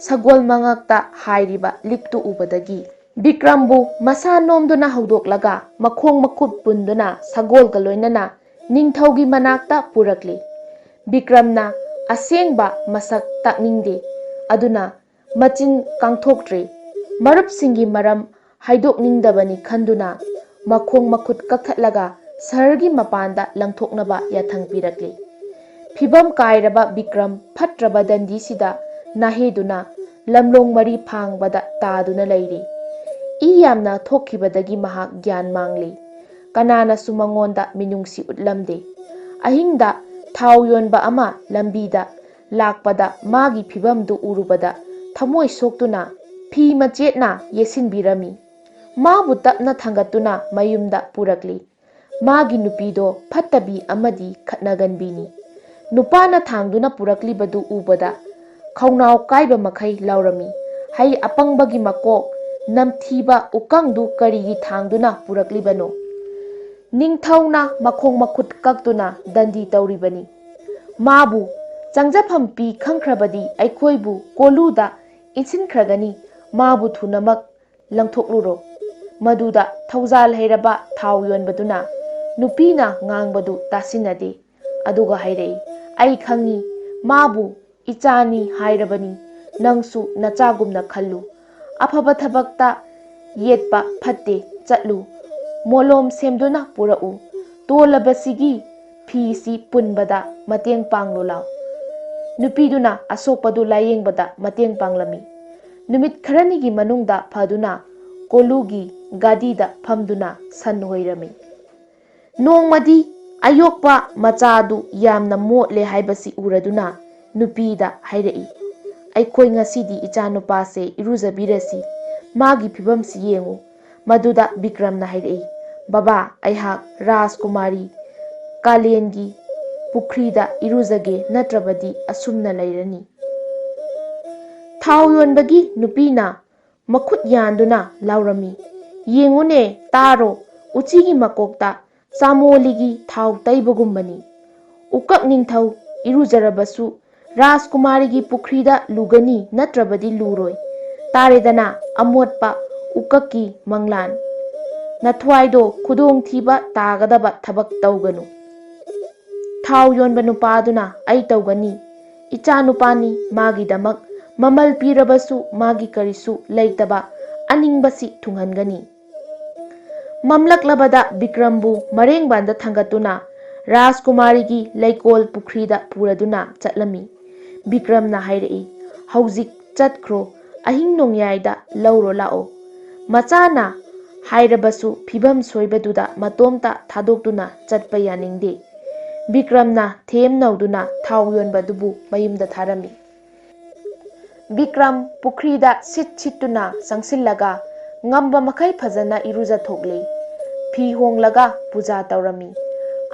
ꯁꯒꯣꯜ ꯃꯉꯛꯇ ꯍꯥꯏꯔꯤꯕ ꯂꯤꯛꯇꯨ ꯎꯕꯗꯒꯤ ꯕꯤꯀ꯭ꯔꯝꯕꯨ ꯃꯁꯥ ꯅꯣꯝꯗꯨꯅ ꯍꯧꯗꯣꯛꯂꯒ ꯃꯈꯣꯡ ꯃꯈꯨꯠ ꯄꯨꯟꯗꯨꯅ ꯁꯒꯣꯜꯒ ꯂꯣꯏꯅꯅ ꯅꯤꯡꯊꯧꯒꯤ ꯃꯅꯥꯛꯇ ꯄꯨꯔꯛꯂꯤ꯫ ꯕꯤꯀ꯭ꯔꯝꯅ ꯑꯁꯦꯡꯕ ꯃꯁꯛ ꯇꯥꯛꯅꯤꯡꯗꯦ꯫ ꯑꯗꯨꯅ ꯃꯆꯤꯟ ꯀꯥꯡꯊꯣꯛꯇ꯭ꯔꯤ꯫ ꯃꯔꯨꯞꯁꯤꯡꯒꯤ ꯃꯔꯝ ꯍꯥꯏꯗꯣꯛꯅꯤꯡꯗꯕꯅꯤ ꯈꯟꯗꯨꯅ ꯃꯈꯣꯡ ꯃꯈꯨꯠ ꯀꯛꯊꯠꯂꯒ ꯁꯍꯔꯒꯤ ꯃꯄꯥꯟꯗ ꯂꯪꯊꯣꯛꯅꯕ ꯌꯥꯊꯪ ꯄꯤꯔꯛꯂꯤ꯫ ꯐꯤꯕꯝ ꯀꯥꯏꯔꯕ ꯕꯤꯀ꯭ꯔꯝ ꯐꯠꯇ꯭ꯔꯕ ꯗꯟꯗꯤꯁꯤꯗ ꯅꯥꯍꯦꯗꯨꯅ ꯂꯝꯂꯣꯡ ꯃꯔꯤ ꯐꯥꯡꯕꯗ ꯇꯥꯗꯨꯅ ꯂꯩꯔꯤ꯫ ꯏ ꯌꯥꯝꯅ ꯊꯣꯛꯈꯤꯕꯗꯒꯤ ꯃꯍꯥꯛ ꯒ꯭ꯌꯥꯟ ꯃꯥꯡꯂꯤ꯫ ꯀꯅꯥꯅꯁꯨ ꯃꯉꯣꯟꯗ ꯃꯤꯅꯨꯡꯁꯤ ꯎꯠꯂꯝꯗꯦ꯫ ꯑꯍꯤꯡꯗ ꯊꯥꯎ ꯌꯣꯟꯕ ꯑꯃ ꯂꯝꯕꯤꯗ ꯂꯥꯛꯄꯗ ꯃꯥꯒꯤ ꯐꯤꯕꯝꯗꯨ ꯎꯔꯨꯕꯗ ꯊꯃꯣꯏ ꯁꯣꯛꯇꯨꯅ ꯐꯤ ꯃꯆꯦꯠꯅ ꯌꯦꯠꯁꯤꯟꯕꯤꯔꯝꯃꯤ꯫ ꯃꯥꯕꯨ ꯇꯞꯅ ꯊꯥꯡꯒꯠꯇꯨꯅ ꯃꯌꯨꯝꯗ ꯄꯨꯔꯛꯂꯤ꯫ ꯃꯥꯒꯤ ꯅꯨꯄꯤꯗꯣ ꯐꯠꯇꯕꯤ ꯑꯃꯗꯤ ꯈꯠꯅꯒꯟꯕꯤꯅꯤ꯫ ꯅꯨꯄꯥꯅ ꯊꯥꯡꯗꯨꯅ ꯄꯨꯔꯛꯂꯤꯕꯗꯨ ꯎꯕꯗ ꯈꯧꯅꯥꯎ ꯀꯥꯏꯕ ꯃꯈꯩ ꯂꯥꯎꯔꯝꯃꯤ꯫ ꯍꯩ ꯑꯄꯪꯕꯒꯤ ꯃꯀꯣꯛ ꯅꯝꯊꯤꯕ ꯎꯀꯪꯗꯨ ꯀꯔꯤꯒꯤ ꯊꯥꯡꯗꯨꯅ ꯄꯨꯔꯛꯂꯤꯕꯅꯣ? ꯅꯤꯡꯊꯧꯅ ꯃꯈꯣꯡ ꯃꯈꯨꯠ ꯀꯛꯇꯨꯅ ꯗꯟꯗꯤ ꯇꯧꯔꯤꯕꯅꯤ꯫ ꯃꯥꯕꯨ ꯆꯪꯖꯐꯝ ꯄꯤ ꯈꯪꯈ꯭ꯔꯕꯗꯤ ꯑꯩꯈꯣꯏꯕꯨ ꯀꯣꯂꯨꯗ ꯏꯟꯁꯤꯟꯈ꯭ꯔꯒꯅꯤ꯫ ꯃꯥꯕꯨ ꯊꯨꯅꯃꯛ ꯂꯪꯊꯣꯛꯂꯨꯔꯣ꯫ ꯃꯗꯨꯗ ꯊꯧꯖꯥꯜ ꯍꯩꯔꯕ ꯊꯥꯎ ꯌꯣꯟꯕꯗꯨꯅ ꯅꯨꯄꯤꯅ ꯉꯥꯡꯕꯗꯨ ꯇꯥꯁꯤꯟꯅꯗꯦ꯫ ꯑꯗꯨꯒ ꯍꯥꯏꯔꯛꯏ, "ꯑꯩ ꯈꯪꯏ, ꯃꯥꯕꯨ ꯏꯆꯥꯅꯤ ꯍꯥꯏꯔꯕꯅꯤ꯫ ꯅꯪꯁꯨ ꯅꯆꯥꯒꯨꯝꯅ ꯈꯜꯂꯨ꯫ ꯑꯐꯕ ꯊꯕꯛꯇ ꯌꯦꯠꯄ ꯐꯠꯇꯦ꯫ ꯆꯠꯂꯨ, ꯃꯣꯂꯣꯝ ꯁꯦꯝꯗꯨꯅ ꯄꯨꯔꯛꯎ꯫ ꯇꯣꯜꯂꯕꯁꯤꯒꯤ ꯐꯤꯁꯤ ꯄꯨꯟꯕꯗ ꯃꯇꯦꯡ ꯄꯥꯡꯂꯨ ꯂꯥꯎ꯫" ꯅꯨꯄꯤꯗꯨꯅ ꯑꯁꯣꯛꯄꯗꯨ ꯂꯥꯌꯦꯡꯕꯗ ꯃꯇꯦꯡ ꯄꯥꯡꯂꯝꯃꯤ꯫ ꯅꯨꯃꯤꯠ ꯈꯔꯅꯤꯒꯤ ꯃꯅꯨꯡꯗ ꯐꯗꯨꯅ ꯀꯣꯂꯨꯒꯤ ꯒꯥꯗꯤꯗ ꯐꯝꯗꯨꯅ ꯁꯟ ꯍꯣꯏꯔꯝꯃꯤ꯫ ꯅꯣꯡꯃꯗꯤ ꯑꯌꯣꯛꯄ ꯃꯆꯥꯗꯨ ꯌꯥꯝꯅ ꯃꯣꯠꯂꯦ ꯍꯥꯏꯕꯁꯤ ꯎꯔꯗꯨꯅ ꯅꯨꯄꯤꯗ ꯍꯥꯏꯔꯛꯏ, "ꯑꯩꯈꯣꯏ ꯉꯁꯤꯗꯤ ꯏꯆꯥꯅꯨꯄꯥꯁꯦ ꯏꯔꯨꯖꯕꯤꯔꯁꯤ, ꯃꯥꯒꯤ ꯐꯤꯕꯝꯁꯤ ꯌꯦꯡꯉꯨ꯫" ꯃꯗꯨꯗ ꯕꯤꯀ꯭ꯔꯝꯅ ꯍꯥꯏꯔꯛꯏ, "ꯕꯕꯥ, ꯑꯩꯍꯥꯛ ꯔꯥꯖꯀꯨꯃꯥꯔꯤ ꯀꯥꯂꯦꯟꯒꯤ ꯄꯨꯈ꯭ꯔꯤꯗ ꯏꯔꯨꯖꯒꯦ, ꯅꯠꯇ꯭ꯔꯕꯗꯤ ꯑꯁꯨꯝꯅ ꯂꯩꯔꯅꯤ꯫" ꯊꯥꯎ ꯌꯣꯟꯕꯒꯤ ꯅꯨꯄꯤꯅ ꯃꯈꯨꯠ ꯌꯥꯟꯗꯨꯅ ꯂꯥꯎꯔꯝꯃꯤ, "ꯌꯦꯡꯉꯨꯅꯦ, ꯇꯥꯔꯣ, ꯎꯆꯤꯒꯤ ꯃꯀꯣꯛꯇ ꯆꯥꯃꯣꯂꯤꯒꯤ ꯊꯥꯎ ꯇꯩꯕꯒꯨꯝꯕꯅꯤ꯫ ꯎꯀꯛ ꯅꯤꯡꯊꯧ ꯏꯔꯨꯖꯔꯕꯁꯨ ꯔꯥꯖꯀꯨꯃꯥꯔꯤꯒꯤ ꯄꯨꯈ꯭ꯔꯤꯗ ꯂꯨꯒꯅꯤ, ꯅꯠꯇ꯭ꯔꯕꯗꯤ ꯂꯨꯔꯣꯏ꯫ ꯇꯥꯔꯦꯗꯅ, ꯑꯃꯣꯠꯄ ꯎꯀꯛꯀꯤ ꯃꯪꯂꯥꯟ꯫ ꯅꯊ꯭ꯋꯥꯏꯗꯣ ꯈꯨꯗꯣꯡꯊꯤꯕ ꯇꯥꯒꯗꯕ ꯊꯕꯛ ꯇꯧꯒꯅꯨ꯫ ꯊꯥꯎ ꯌꯣꯟꯕ ꯅꯨꯄꯥꯗꯨꯅ, "ꯑꯩ ꯇꯧꯒꯅꯤ꯫ ꯏꯆꯥ ꯅꯨꯄꯥꯅꯤ, ꯃꯥꯒꯤꯗꯃꯛ ꯃꯃꯜ ꯄꯤꯔꯕꯁꯨ ꯃꯥꯒꯤ ꯀꯔꯤꯁꯨ ꯂꯩꯇꯕ ꯑꯅꯤꯡꯕꯁꯤ ꯊꯨꯡꯍꯟꯒꯅꯤ"꯫ ꯃꯝꯂꯛꯂꯕꯗ ꯕꯤꯀ꯭ꯔꯝꯕꯨ ꯃꯔꯦꯡꯕꯥꯟꯗ ꯊꯥꯡꯒꯠꯇꯨꯅ ꯔꯥꯖꯀꯨꯃꯥꯔꯤꯒꯤ ꯂꯩꯀꯣꯜ ꯄꯨꯈ꯭ꯔꯤꯗ ꯄꯨꯔꯗꯨꯅ ꯆꯠꯂꯝꯃꯤ꯫ ꯕꯤꯀ꯭ꯔꯝꯅ ꯍꯥꯏꯔꯛꯏ, "ꯍꯧꯖꯤꯛ ꯆꯠꯈ꯭ꯔꯣ, ꯑꯍꯤꯡ ꯅꯣꯡꯌꯥꯏꯗ ꯂꯧꯔꯣ ꯂꯥꯛꯑꯣ"꯫ ꯃꯆꯥꯅ ꯍꯥꯏꯔꯕꯁꯨ ꯐꯤꯚꯝ ꯁꯣꯏꯕꯗꯨꯗ ꯃꯇꯣꯝꯇ ꯊꯥꯗꯣꯛꯇꯨꯅ ꯆꯠꯄ ꯌꯥꯅꯤꯡꯗꯦ꯫ ꯕꯤꯀ꯭ꯔꯝꯅ ꯊꯦꯝ ꯅꯧꯗꯨꯅ ꯊꯥꯎ ꯌꯣꯟꯕꯗꯨꯕꯨ ꯃꯌꯨꯝꯗ ꯊꯥꯔꯝꯃꯤ꯫ ꯕꯤꯀ꯭ꯔꯝ ꯄꯨꯈ꯭ꯔꯤꯗ ꯁꯤꯠ ꯁꯤꯠꯇꯨꯅ ꯆꯪꯁꯤꯜꯂꯒ ꯉꯝꯕ ꯃꯈꯩ ꯐꯖꯅ ꯏꯔꯨꯖꯊꯣꯛꯂꯦ꯫ ꯐꯤ ꯍꯣꯡꯂꯒ ꯄꯨꯖꯥ ꯇꯧꯔꯝꯃꯤ꯫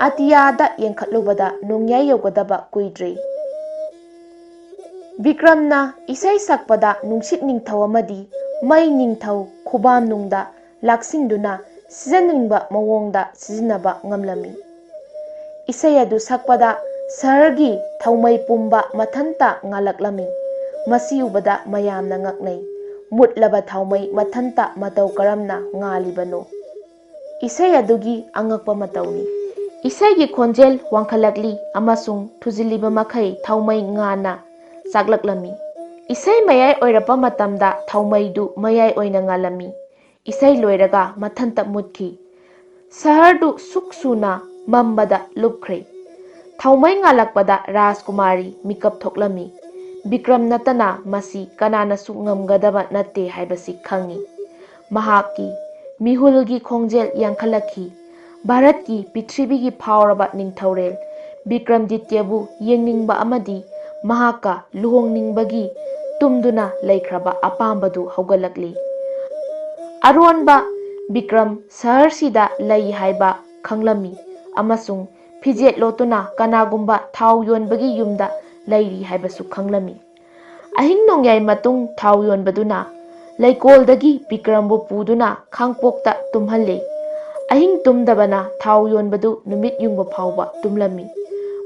ꯑꯇꯤꯌꯥꯗ ꯌꯦꯡꯈꯠꯂꯨꯕꯗ ꯅꯣꯡꯌꯥꯏ ꯌꯧꯒꯗꯕ ꯀꯨꯏꯗ꯭ꯔꯦ꯫ ꯕꯤꯀ꯭ꯔꯝꯅ ꯏꯁꯩ ꯁꯛꯄꯗ ꯅꯨꯡꯁꯤꯠ ꯅꯤꯡꯊꯧ ꯑꯃꯗꯤ ꯃꯩ ꯅꯤꯡꯊꯧ ꯈꯨꯕꯥꯝꯅꯨꯡꯗ ꯂꯥꯛꯁꯤꯟꯗꯨꯅ ꯁꯤꯖꯟꯅꯤꯡꯕ ꯃꯑꯣꯡꯗ ꯁꯤꯖꯤꯟꯅꯕ ꯉꯝꯂꯝꯃꯤ꯫ ꯏꯁꯩ ꯑꯗꯨ ꯁꯛꯄꯗ ꯁꯍꯔꯒꯤ ꯊꯧꯃꯩ ꯄꯨꯝꯕ ꯃꯊꯟꯇ ꯉꯥꯜꯂꯛꯂꯝꯃꯤ꯫ ꯃꯁꯤ ꯎꯕꯗ ꯃꯌꯥꯝꯅ ꯉꯛꯅꯩ꯫ ꯃꯨꯠꯂꯕ ꯊꯥꯎꯃꯩ ꯃꯊꯟꯇ ꯃꯇꯧ ꯀꯔꯝꯅ ꯉꯥꯜꯂꯤꯕꯅꯣ? ꯏꯁꯩ ꯑꯗꯨꯒꯤ ꯑꯉꯛꯄ ꯃꯇꯧꯅꯤ꯫ ꯏꯁꯩꯒꯤ ꯈꯣꯟꯖꯦꯜ ꯋꯥꯡꯈꯠꯂꯛꯂꯤ ꯑꯃꯁꯨꯡ ꯊꯨꯖꯤꯜꯂꯤꯕ ꯃꯈꯩ ꯊꯥꯎꯃꯩ ꯉꯥꯟꯅ ꯆꯥꯛꯂꯛꯂꯝꯃꯤ꯫ ꯏꯁꯩ ꯃꯌꯥꯏ ꯑꯣꯏꯔꯛꯄ ꯃꯇꯝꯗ ꯊꯥꯎꯃꯩꯗꯨ ꯃꯌꯥꯏ ꯑꯣꯏꯅ ꯉꯥꯜꯂꯝꯃꯤ꯫ ꯏꯁꯩ ꯂꯣꯏꯔꯒ ꯃꯊꯟꯇ ꯃꯨꯠꯈꯤ꯫ ꯁꯍꯔꯗꯨ ꯁꯨꯛ ꯁꯨꯅ ꯃꯝꯕꯗ ꯂꯨꯞꯈ꯭ꯔꯦ꯫ ꯊꯥꯎꯃꯩ ꯉꯥꯜꯂꯛꯄꯗ ꯔꯥꯖꯀꯨꯃꯥꯔꯤ ꯃꯤꯀꯞ ꯊꯣꯛꯂꯝꯃꯤ꯫ ꯕꯤꯀ꯭ꯔꯝ ꯅꯠꯇꯅ ꯃꯁꯤ ꯀꯅꯥꯅꯁꯨ ꯉꯝꯒꯗꯕ ꯅꯠꯇꯦ ꯍꯥꯏꯕꯁꯤ ꯈꯪꯉꯤ꯫ ꯃꯍꯥꯛꯀꯤ ꯃꯤꯍꯨꯜꯒꯤ ꯈꯣꯡꯖꯦꯜ ꯌꯥꯡꯈꯠꯂꯛꯈꯤ꯫ ꯚꯥꯔꯠꯀꯤ ꯄ꯭ꯔꯤꯊꯤꯕꯤꯒꯤ ꯐꯥꯎꯔꯕ ꯅꯤꯡꯊꯧꯔꯦꯜ ꯕꯤꯀ꯭ꯔꯝꯗꯤꯇ꯭ꯌꯕꯨ ꯌꯦꯡꯅꯤꯡꯕ ꯑꯃꯗꯤ ꯃꯍꯥꯛꯀ ꯂꯨꯍꯣꯡꯅꯤꯡꯕꯒꯤ ꯇꯨꯝꯗꯨꯅ ꯂꯩꯈ꯭ꯔꯕ ꯑꯄꯥꯝꯕꯗꯨ ꯍꯧꯒꯠꯂꯛꯂꯤ꯫ ꯑꯔꯣꯟꯕ ꯕꯤꯀ꯭ꯔꯝ ꯁꯍꯔꯁꯤꯗ ꯂꯩ ꯍꯥꯏꯕ ꯈꯪꯂꯝꯃꯤ ꯑꯃꯁꯨꯡ ꯐꯤꯖꯦꯠ ꯂꯣꯠꯇꯨꯅ ꯀꯅꯥꯒꯨꯝꯕ ꯊꯥꯎ ꯌꯣꯟꯕꯒꯤ ꯌꯨꯝꯗ ꯂꯩꯔꯤ ꯍꯥꯏꯕꯁꯨ ꯈꯪꯂꯝꯃꯤ꯫ ꯑꯍꯤꯡ ꯅꯣꯡꯌꯥꯏ ꯃꯇꯨꯡ ꯊꯥꯎ ꯌꯣꯟꯕꯗꯨꯅ ꯂꯩꯀꯣꯜꯗꯒꯤ ꯕꯤꯀ꯭ꯔꯝꯕꯨ ꯄꯨꯗꯨꯅ ꯈꯥꯡꯄꯣꯛꯇ ꯇꯨꯝꯍꯜꯂꯤ꯫ ꯑꯍꯤꯡ ꯇꯨꯝꯗꯕꯅ ꯊꯥꯎ ꯌꯣꯟꯕꯗꯨ ꯅꯨꯃꯤꯠ ꯌꯨꯡꯕ ꯐꯥꯎꯕ ꯇꯨꯝꯂꯝꯃꯤ꯫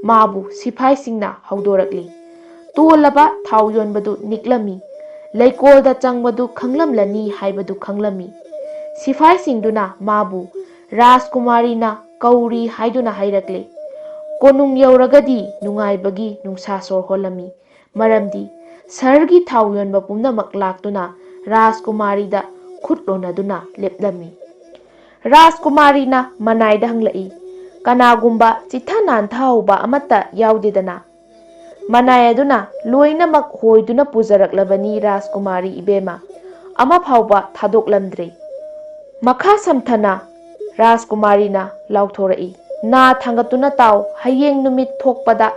ꯃꯥꯕꯨ ꯁꯤꯐꯥꯏꯁꯤꯡꯅ ꯍꯧꯗꯣꯔꯛꯂꯤ꯫ ꯇꯣꯜꯂꯕ ꯊꯥꯎ ꯌꯣꯟꯕꯗꯨ ꯅꯤꯛꯂꯝꯃꯤ꯫ ꯂꯩꯀꯣꯜꯗ ꯆꯪꯕꯗꯨ ꯈꯪꯂꯝꯂꯅꯤ ꯍꯥꯏꯕꯗꯨ ꯈꯪꯂꯝꯃꯤ꯫ ꯁꯤꯐꯥꯏꯁꯤꯡꯗꯨꯅ ꯃꯥꯕꯨ ꯔꯥꯖꯀꯨꯃꯥꯔꯤꯅ ꯀꯧꯔꯤ ꯍꯥꯏꯗꯨꯅ ꯍꯥꯏꯔꯛꯂꯦ꯫ ꯀꯣꯅꯨꯡ ꯌꯧꯔꯒꯗꯤ ꯅꯨꯡꯉꯥꯏꯕꯒꯤ ꯅꯨꯡꯁꯥ ꯁꯣꯔ ꯍꯣꯜꯂꯝꯃꯤ꯫ ꯃꯔꯝꯗꯤ ꯁꯍꯔꯒꯤ ꯊꯥꯎ ꯌꯣꯟꯕ ꯄꯨꯝꯅꯃꯛ ꯂꯥꯛꯇꯨꯅ ꯔꯥꯖꯀꯨꯃꯥꯔꯤꯗ ꯈꯨꯠ ꯂꯣꯟꯅꯗꯨꯅ ꯂꯦꯞꯂꯝꯃꯤ꯫ ꯔꯥꯖꯀꯨꯃꯥꯔꯤꯅ ꯃꯅꯥꯏꯗ ꯍꯪꯂꯛꯏ, "ꯀꯅꯥꯒꯨꯝꯕ ꯆꯤꯠꯊ ꯅꯥꯟꯊꯍꯧꯕ ꯑꯃꯠꯇ ꯌꯥꯎꯗꯦꯗꯅ?" ꯃꯅꯥꯏ ꯑꯗꯨꯅ, "ꯂꯣꯏꯅꯃꯛ ꯍꯣꯏꯗꯨꯅ ꯄꯨꯖꯔꯛꯂꯕꯅꯤ ꯔꯥꯖꯀꯨꯃꯥꯔꯤ ꯏꯕꯦꯝꯃ, ꯑꯃ ꯐꯥꯎꯕ ꯊꯥꯗꯣꯛꯂꯝꯗ꯭ꯔꯦ꯫" ꯃꯈꯥ ꯁꯝꯊꯅ ꯔꯥꯖꯀꯨꯃꯥꯔꯤꯅ ꯂꯥꯎꯊꯣꯔꯛꯏ, "ꯅꯥ ꯊꯥꯡꯒꯠꯇꯨꯅ ꯇꯥꯎ, ꯍꯌꯦꯡ ꯅꯨꯃꯤꯠ ꯊꯣꯛꯄꯗ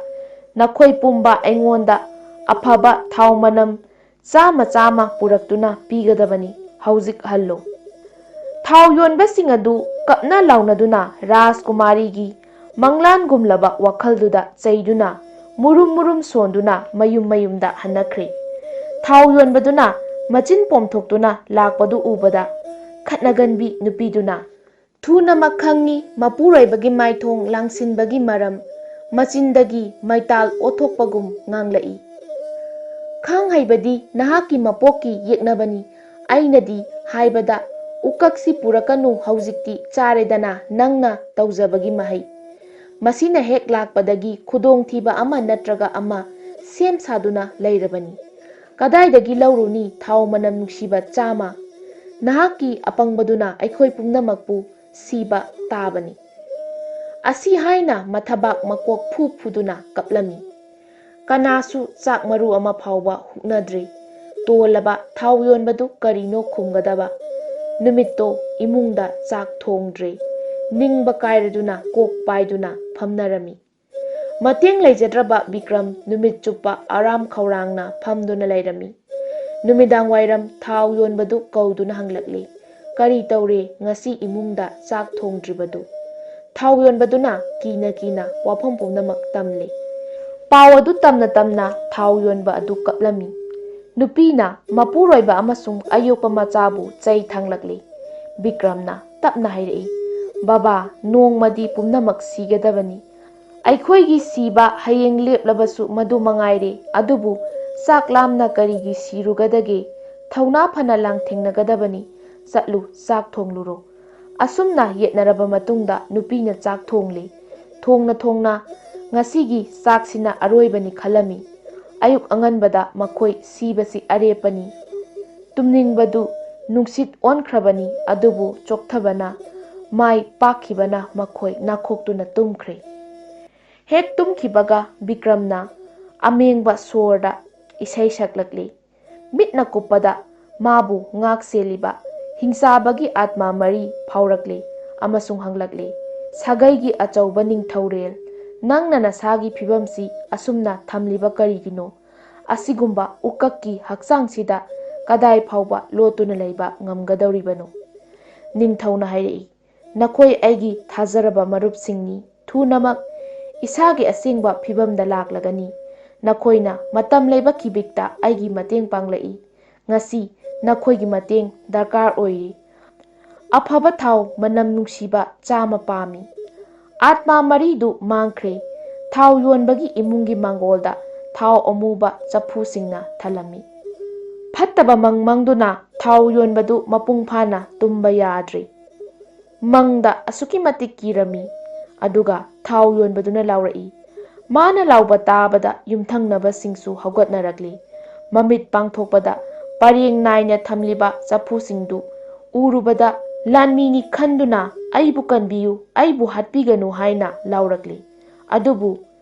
ꯅꯈꯣꯏ ꯄꯨꯝꯕ ꯑꯩꯉꯣꯟꯗ ꯑꯐꯕ ꯊꯥꯎ ꯃꯅꯝ ꯆꯥꯝꯃ ꯆꯥꯝꯃ ꯄꯨꯔꯛꯇꯨꯅ ꯄꯤꯒꯗꯕꯅꯤ꯫ ꯍꯧꯖꯤꯛ ꯍꯜꯂꯣ꯫" ꯊꯥꯎ ꯌꯣꯟꯕꯁꯤꯡ ꯑꯗꯨ ꯀꯞꯅ ꯂꯥꯎꯅꯗꯨꯅ ꯔꯥꯖꯀꯨꯃꯥꯔꯤꯒꯤ ꯃꯪꯂꯥꯟꯒꯨꯝꯂꯕ ꯋꯥꯈꯜꯗꯨꯗ ꯆꯩꯗꯨꯅ ꯃꯨꯔꯨꯝ ꯃꯨꯔꯨꯝ ꯁꯣꯟꯗꯨꯅ ꯃꯌꯨꯝ ꯃꯌꯨꯝꯗ ꯍꯟꯅꯈ꯭ꯔꯦ꯫ ꯊꯥꯎ ꯌꯣꯟꯕꯗꯨꯅ ꯃꯆꯤꯟ ꯄꯣꯝꯊꯣꯛꯇꯨꯅ ꯂꯥꯛꯄꯗꯨ ꯎꯕꯗ ꯈꯠꯅꯒꯟꯕꯤ ꯅꯨꯄꯤꯗꯨꯅ ꯊꯨꯅꯃꯛ ꯈꯪꯉꯤ ꯃꯄꯨꯔꯣꯏꯕꯒꯤ ꯃꯥꯏꯊꯣꯡ ꯂꯥꯡꯁꯤꯟꯕꯒꯤ ꯃꯔꯝ, ꯃꯆꯤꯟꯗꯒꯤ ꯃꯩꯇꯥꯜ ꯑꯣꯊꯣꯛꯄꯒꯨꯝ ꯉꯥꯡꯂꯛꯏ꯫ "ꯈꯥꯡ ꯍꯩꯕꯗꯤ ꯅꯍꯥꯛꯀꯤ ꯃꯄꯣꯛꯀꯤ ꯌꯦꯛꯅꯕꯅꯤ꯫ ꯑꯩꯅꯗꯤ ꯍꯥꯏꯕꯗ ꯎꯀꯛꯁꯤ ꯄꯨꯔꯛꯀꯅꯨ, ꯍꯧꯖꯤꯛꯇꯤ ꯆꯥꯔꯦꯗꯅ ꯅꯪꯅ ꯇꯧꯖꯕꯒꯤ ꯃꯍꯩ꯫ ꯃꯁꯤꯅ ꯍꯦꯛ ꯂꯥꯛꯄꯗꯒꯤ ꯈꯨꯗꯣꯡꯊꯤꯕ ꯑꯃ ꯅꯠꯇ꯭ꯔꯒ ꯑꯃ ꯁꯦꯝ ꯁꯥꯗꯨꯅ ꯂꯩꯔꯕꯅꯤ꯫ ꯀꯗꯥꯏꯗꯒꯤ ꯂꯧꯔꯨꯅꯤ ꯊꯥꯎ ꯃꯅꯝ ꯅꯨꯡꯁꯤꯕ ꯆꯥꯝꯃ? ꯅꯍꯥꯛꯀꯤ ꯑꯄꯪꯕꯗꯨꯅ ꯑꯩꯈꯣꯏ ꯄꯨꯝꯅꯃꯛꯄꯨ ꯁꯤꯕ ꯇꯥꯕꯅꯤ꯫" ꯑꯁꯤ ꯍꯥꯏꯅ ꯃꯊꯕꯥꯛ ꯃꯀꯣꯛ ꯐꯨ ꯐꯨꯗꯨꯅ ꯀꯞꯂꯝꯃꯤ꯫ ꯀꯅꯥꯁꯨ ꯆꯥꯛ ꯃꯔꯨ ꯑꯃ ꯐꯥꯎꯕ ꯍꯨꯛꯅꯗ꯭ꯔꯤ꯫ ꯇꯣꯜꯂꯕ ꯊꯥꯎ ꯌꯣꯟꯕꯗꯨ ꯀꯔꯤꯅꯣ ꯈꯨꯝꯒꯗꯕ? ꯅꯨꯃꯤꯠꯇꯣ ꯏꯃꯨꯡꯗ ꯆꯥꯛ ꯊꯣꯡꯗ꯭ꯔꯦ꯫ ꯅꯤꯡꯕ ꯀꯥꯏꯔꯗꯨꯅ ꯀꯣꯛ ꯄꯥꯏꯗꯨꯅ ꯐꯝꯅꯔꯝꯃꯤ꯫ ꯃꯇꯦꯡ ꯂꯩꯖꯗ꯭ꯔꯕ ꯕꯤꯀ꯭ꯔꯝ ꯅꯨꯃꯤꯠ ꯆꯨꯞꯄ ꯑꯔꯥꯝ ꯈꯧꯔꯥꯡꯅ ꯐꯝꯗꯨꯅ ꯂꯩꯔꯝꯃꯤ꯫ ꯅꯨꯃꯤꯗꯥꯡ ꯋꯥꯏꯔꯝ ꯊꯥꯎ ꯌꯣꯟꯕꯗꯨ ꯀꯧꯗꯨꯅ ꯍꯪꯂꯛꯂꯤ, "ꯀꯔꯤ ꯇꯧꯔꯦ ꯉꯁꯤ ꯏꯃꯨꯡꯗ ꯆꯥꯛ ꯊꯣꯡꯗ꯭ꯔꯤꯕꯗꯨ?" ꯊꯥꯎ ꯌꯣꯟꯕꯗꯨꯅ ꯀꯤꯅ ꯀꯤꯅ ꯋꯥꯐꯝ ꯄꯨꯝꯅꯃꯛ ꯇꯝꯂꯤ꯫ ꯄꯥꯎ ꯑꯗꯨ ꯇꯝꯅ ꯇꯝꯅ ꯊꯥꯎ ꯌꯣꯟꯕ ꯑꯗꯨ ꯀꯞꯂꯝꯃꯤ꯫ ꯅꯨꯄꯤꯅ ꯃꯄꯨꯔꯣꯏꯕ ꯑꯃꯁꯨꯡ ꯑꯌꯣꯛꯄ ꯃꯆꯥꯕꯨ ꯆꯩ ꯊꯥꯡꯂꯛꯂꯤ꯫ ꯕꯤꯀ꯭ꯔꯝꯅ ꯇꯞꯅ ꯍꯥꯏꯔꯛꯏ, "ꯕꯥꯕꯥ, ꯅꯣꯡꯃꯗꯤ ꯄꯨꯝꯅꯃꯛ ꯁꯤꯒꯗꯕꯅꯤ꯫ ꯑꯩꯈꯣꯏꯒꯤ ꯁꯤꯕ ꯍꯌꯦꯡ ꯂꯦꯞꯂꯕꯁꯨ ꯃꯗꯨ ꯃꯉꯥꯏꯔꯦ, ꯑꯗꯨꯕꯨ ꯆꯥꯛ ꯂꯥꯝꯅ ꯀꯔꯤꯒꯤ ꯁꯤꯔꯨꯒꯗꯒꯦ? ꯊꯧꯅꯥ ꯐꯅ ꯂꯥꯡꯊꯦꯡꯅꯒꯗꯕꯅꯤ꯫ ꯆꯠꯂꯨ, ꯆꯥꯛ ꯊꯣꯡꯂꯨꯔꯣ꯫ ꯑꯁꯨꯝꯅ ꯌꯦꯠꯅꯔꯕ ꯃꯇꯨꯡꯗ ꯅꯨꯄꯤꯅ ꯆꯥꯛ ꯊꯣꯡꯂꯤ꯫ ꯊꯣꯡꯅ ꯊꯣꯡꯅ ꯉꯁꯤꯒꯤ ꯆꯥꯛꯁꯤꯅ ꯑꯔꯣꯏꯕꯅꯤ ꯈꯜꯂꯝꯃꯤ꯫ ꯑꯌꯨꯛ ꯑꯉꯟꯕꯗ ꯃꯈꯣꯏ ꯁꯤꯕꯁꯤ ꯑꯔꯦꯞꯄꯅꯤ꯫ ꯇꯨꯝꯅꯤꯡꯕꯗꯨ ꯅꯨꯡꯁꯤꯠ ꯑꯣꯟꯈ꯭ꯔꯕꯅꯤ, ꯑꯗꯨꯕꯨ ꯆꯣꯛꯊꯕꯅ ꯃꯥꯏ ꯄꯥꯛꯈꯤꯕꯅ ꯃꯈꯣꯏ ꯅꯥꯈꯣꯛꯇꯨꯅ ꯇꯨꯝꯈ꯭ꯔꯦ꯫ ꯍꯦꯛ ꯇꯨꯝꯈꯤꯕꯒ ꯕꯤꯀ꯭ꯔꯝꯅ ꯑꯃꯦꯡꯕ ꯁꯣꯔꯗ ꯏꯁꯩ ꯁꯛꯂꯛꯂꯤ꯫ ꯃꯤꯠꯅ ꯀꯨꯞꯄꯗ ꯃꯥꯕꯨ ꯉꯥꯛ ꯁꯦꯜꯂꯤꯕ ꯍꯤꯡꯆꯥꯕꯒꯤ ꯑꯥꯠꯃꯥ ꯃꯔꯤ ꯐꯥꯎꯔꯛꯂꯤ ꯑꯃꯁꯨꯡ ꯍꯪꯂꯛꯂꯤ, "ꯁꯥꯒꯩꯒꯤ ꯑꯆꯧꯕ ꯅꯤꯡꯊꯧꯔꯦꯜ, ꯅꯪꯅ ꯅꯁꯥꯒꯤ ꯐꯤꯕꯝꯁꯤ ꯑꯁꯨꯝꯅ ꯊꯝꯂꯤꯕ ꯀꯔꯤꯒꯤꯅꯣ? ꯑꯁꯤꯒꯨꯝꯕ ꯎꯀꯛꯀꯤ ꯍꯛꯆꯥꯡꯁꯤꯗ ꯀꯗꯥꯏ ꯐꯥꯎꯕ ꯂꯣꯠꯇꯨꯅ ꯂꯩꯕ ꯉꯝꯒꯗꯧꯔꯤꯕꯅꯣ?" ꯅꯤꯡꯊꯧꯅ ꯍꯥꯏꯔꯛꯏ, "ꯅꯈꯣꯏ ꯑꯩꯒꯤ ꯊꯥꯖꯔꯕ ꯃꯔꯨꯞꯁꯤꯡꯅꯤ꯫ ꯊꯨꯅꯃꯛ ꯏꯁꯥꯒꯤ ꯑꯁꯦꯡꯕ ꯐꯤꯕꯝꯗ ꯂꯥꯛꯂꯒꯅꯤ꯫ ꯅꯈꯣꯏꯅ ꯃꯇꯝ ꯂꯩꯕ ꯈꯤꯕꯤꯛꯇ ꯑꯩꯒꯤ ꯃꯇꯦꯡ ꯄꯥꯡꯂꯛꯏ꯫ ꯉꯁꯤ ꯅꯈꯣꯏꯒꯤ ꯃꯇꯦꯡ ꯗꯔꯀꯥꯔ ꯑꯣꯏꯔꯤ꯫ ꯑꯐꯕ ꯊꯥꯎ ꯃꯅꯝ ꯅꯨꯡꯁꯤꯕ ꯆꯥꯃ ꯄꯥꯝꯃꯤ꯫ ꯑꯥꯠꯃꯥ ꯃꯔꯤꯗꯨ ꯃꯥꯡꯈ꯭ꯔꯦ꯫ ꯊꯥꯎ ꯌꯣꯟꯕꯒꯤ ꯏꯃꯨꯡꯒꯤ ꯃꯥꯡꯒꯣꯜꯗ ꯊꯥꯎ ꯑꯃꯨꯕ ꯆꯐꯨꯁꯤꯡꯅ ꯊꯜꯂꯝꯃꯤ꯫ ꯐꯠꯇꯕ ꯃꯪ ꯃꯪꯗꯨꯅ ꯊꯥꯎ ꯌꯣꯟꯕꯗꯨ ꯃꯄꯨꯡ ꯐꯥꯅ ꯇꯨꯝꯕ ꯌꯥꯗ꯭ꯔꯤ꯫ ꯃꯪꯗ ꯑꯁꯨꯛꯀꯤ ꯃꯇꯤꯛ ꯀꯤꯔꯝꯃꯤ꯫ ꯑꯗꯨꯒ ꯊꯥꯎ ꯌꯣꯟꯕꯗꯨꯅ ꯂꯥꯎꯔꯛꯏ꯫ ꯃꯥꯅ ꯂꯥꯎꯕ ꯇꯥꯕꯗ ꯌꯨꯝꯊꯪꯅꯕꯁꯤꯡꯁꯨ ꯍꯧꯒꯠꯅꯔꯛꯂꯤ꯫ ꯃꯃꯤꯠ ꯄꯥꯡꯊꯣꯛꯄꯗ ꯄꯔꯦꯡ ꯅꯥꯏꯅ ꯊꯝꯂꯤꯕ ꯆꯐꯨꯁꯤꯡꯗꯨ ꯎꯔꯨꯕꯗ, "ꯂꯥꯟꯃꯤꯅꯤ ꯈꯟꯗꯨꯅ ꯑꯩꯕꯨ ꯀꯟꯕꯤꯌꯨ, ꯑꯩꯕꯨ ꯍꯥꯠꯄꯤꯒꯅꯨ" ꯍꯥꯏꯅ ꯂꯥꯎꯔꯛꯂꯤ꯫ ꯑꯗꯨꯕꯨ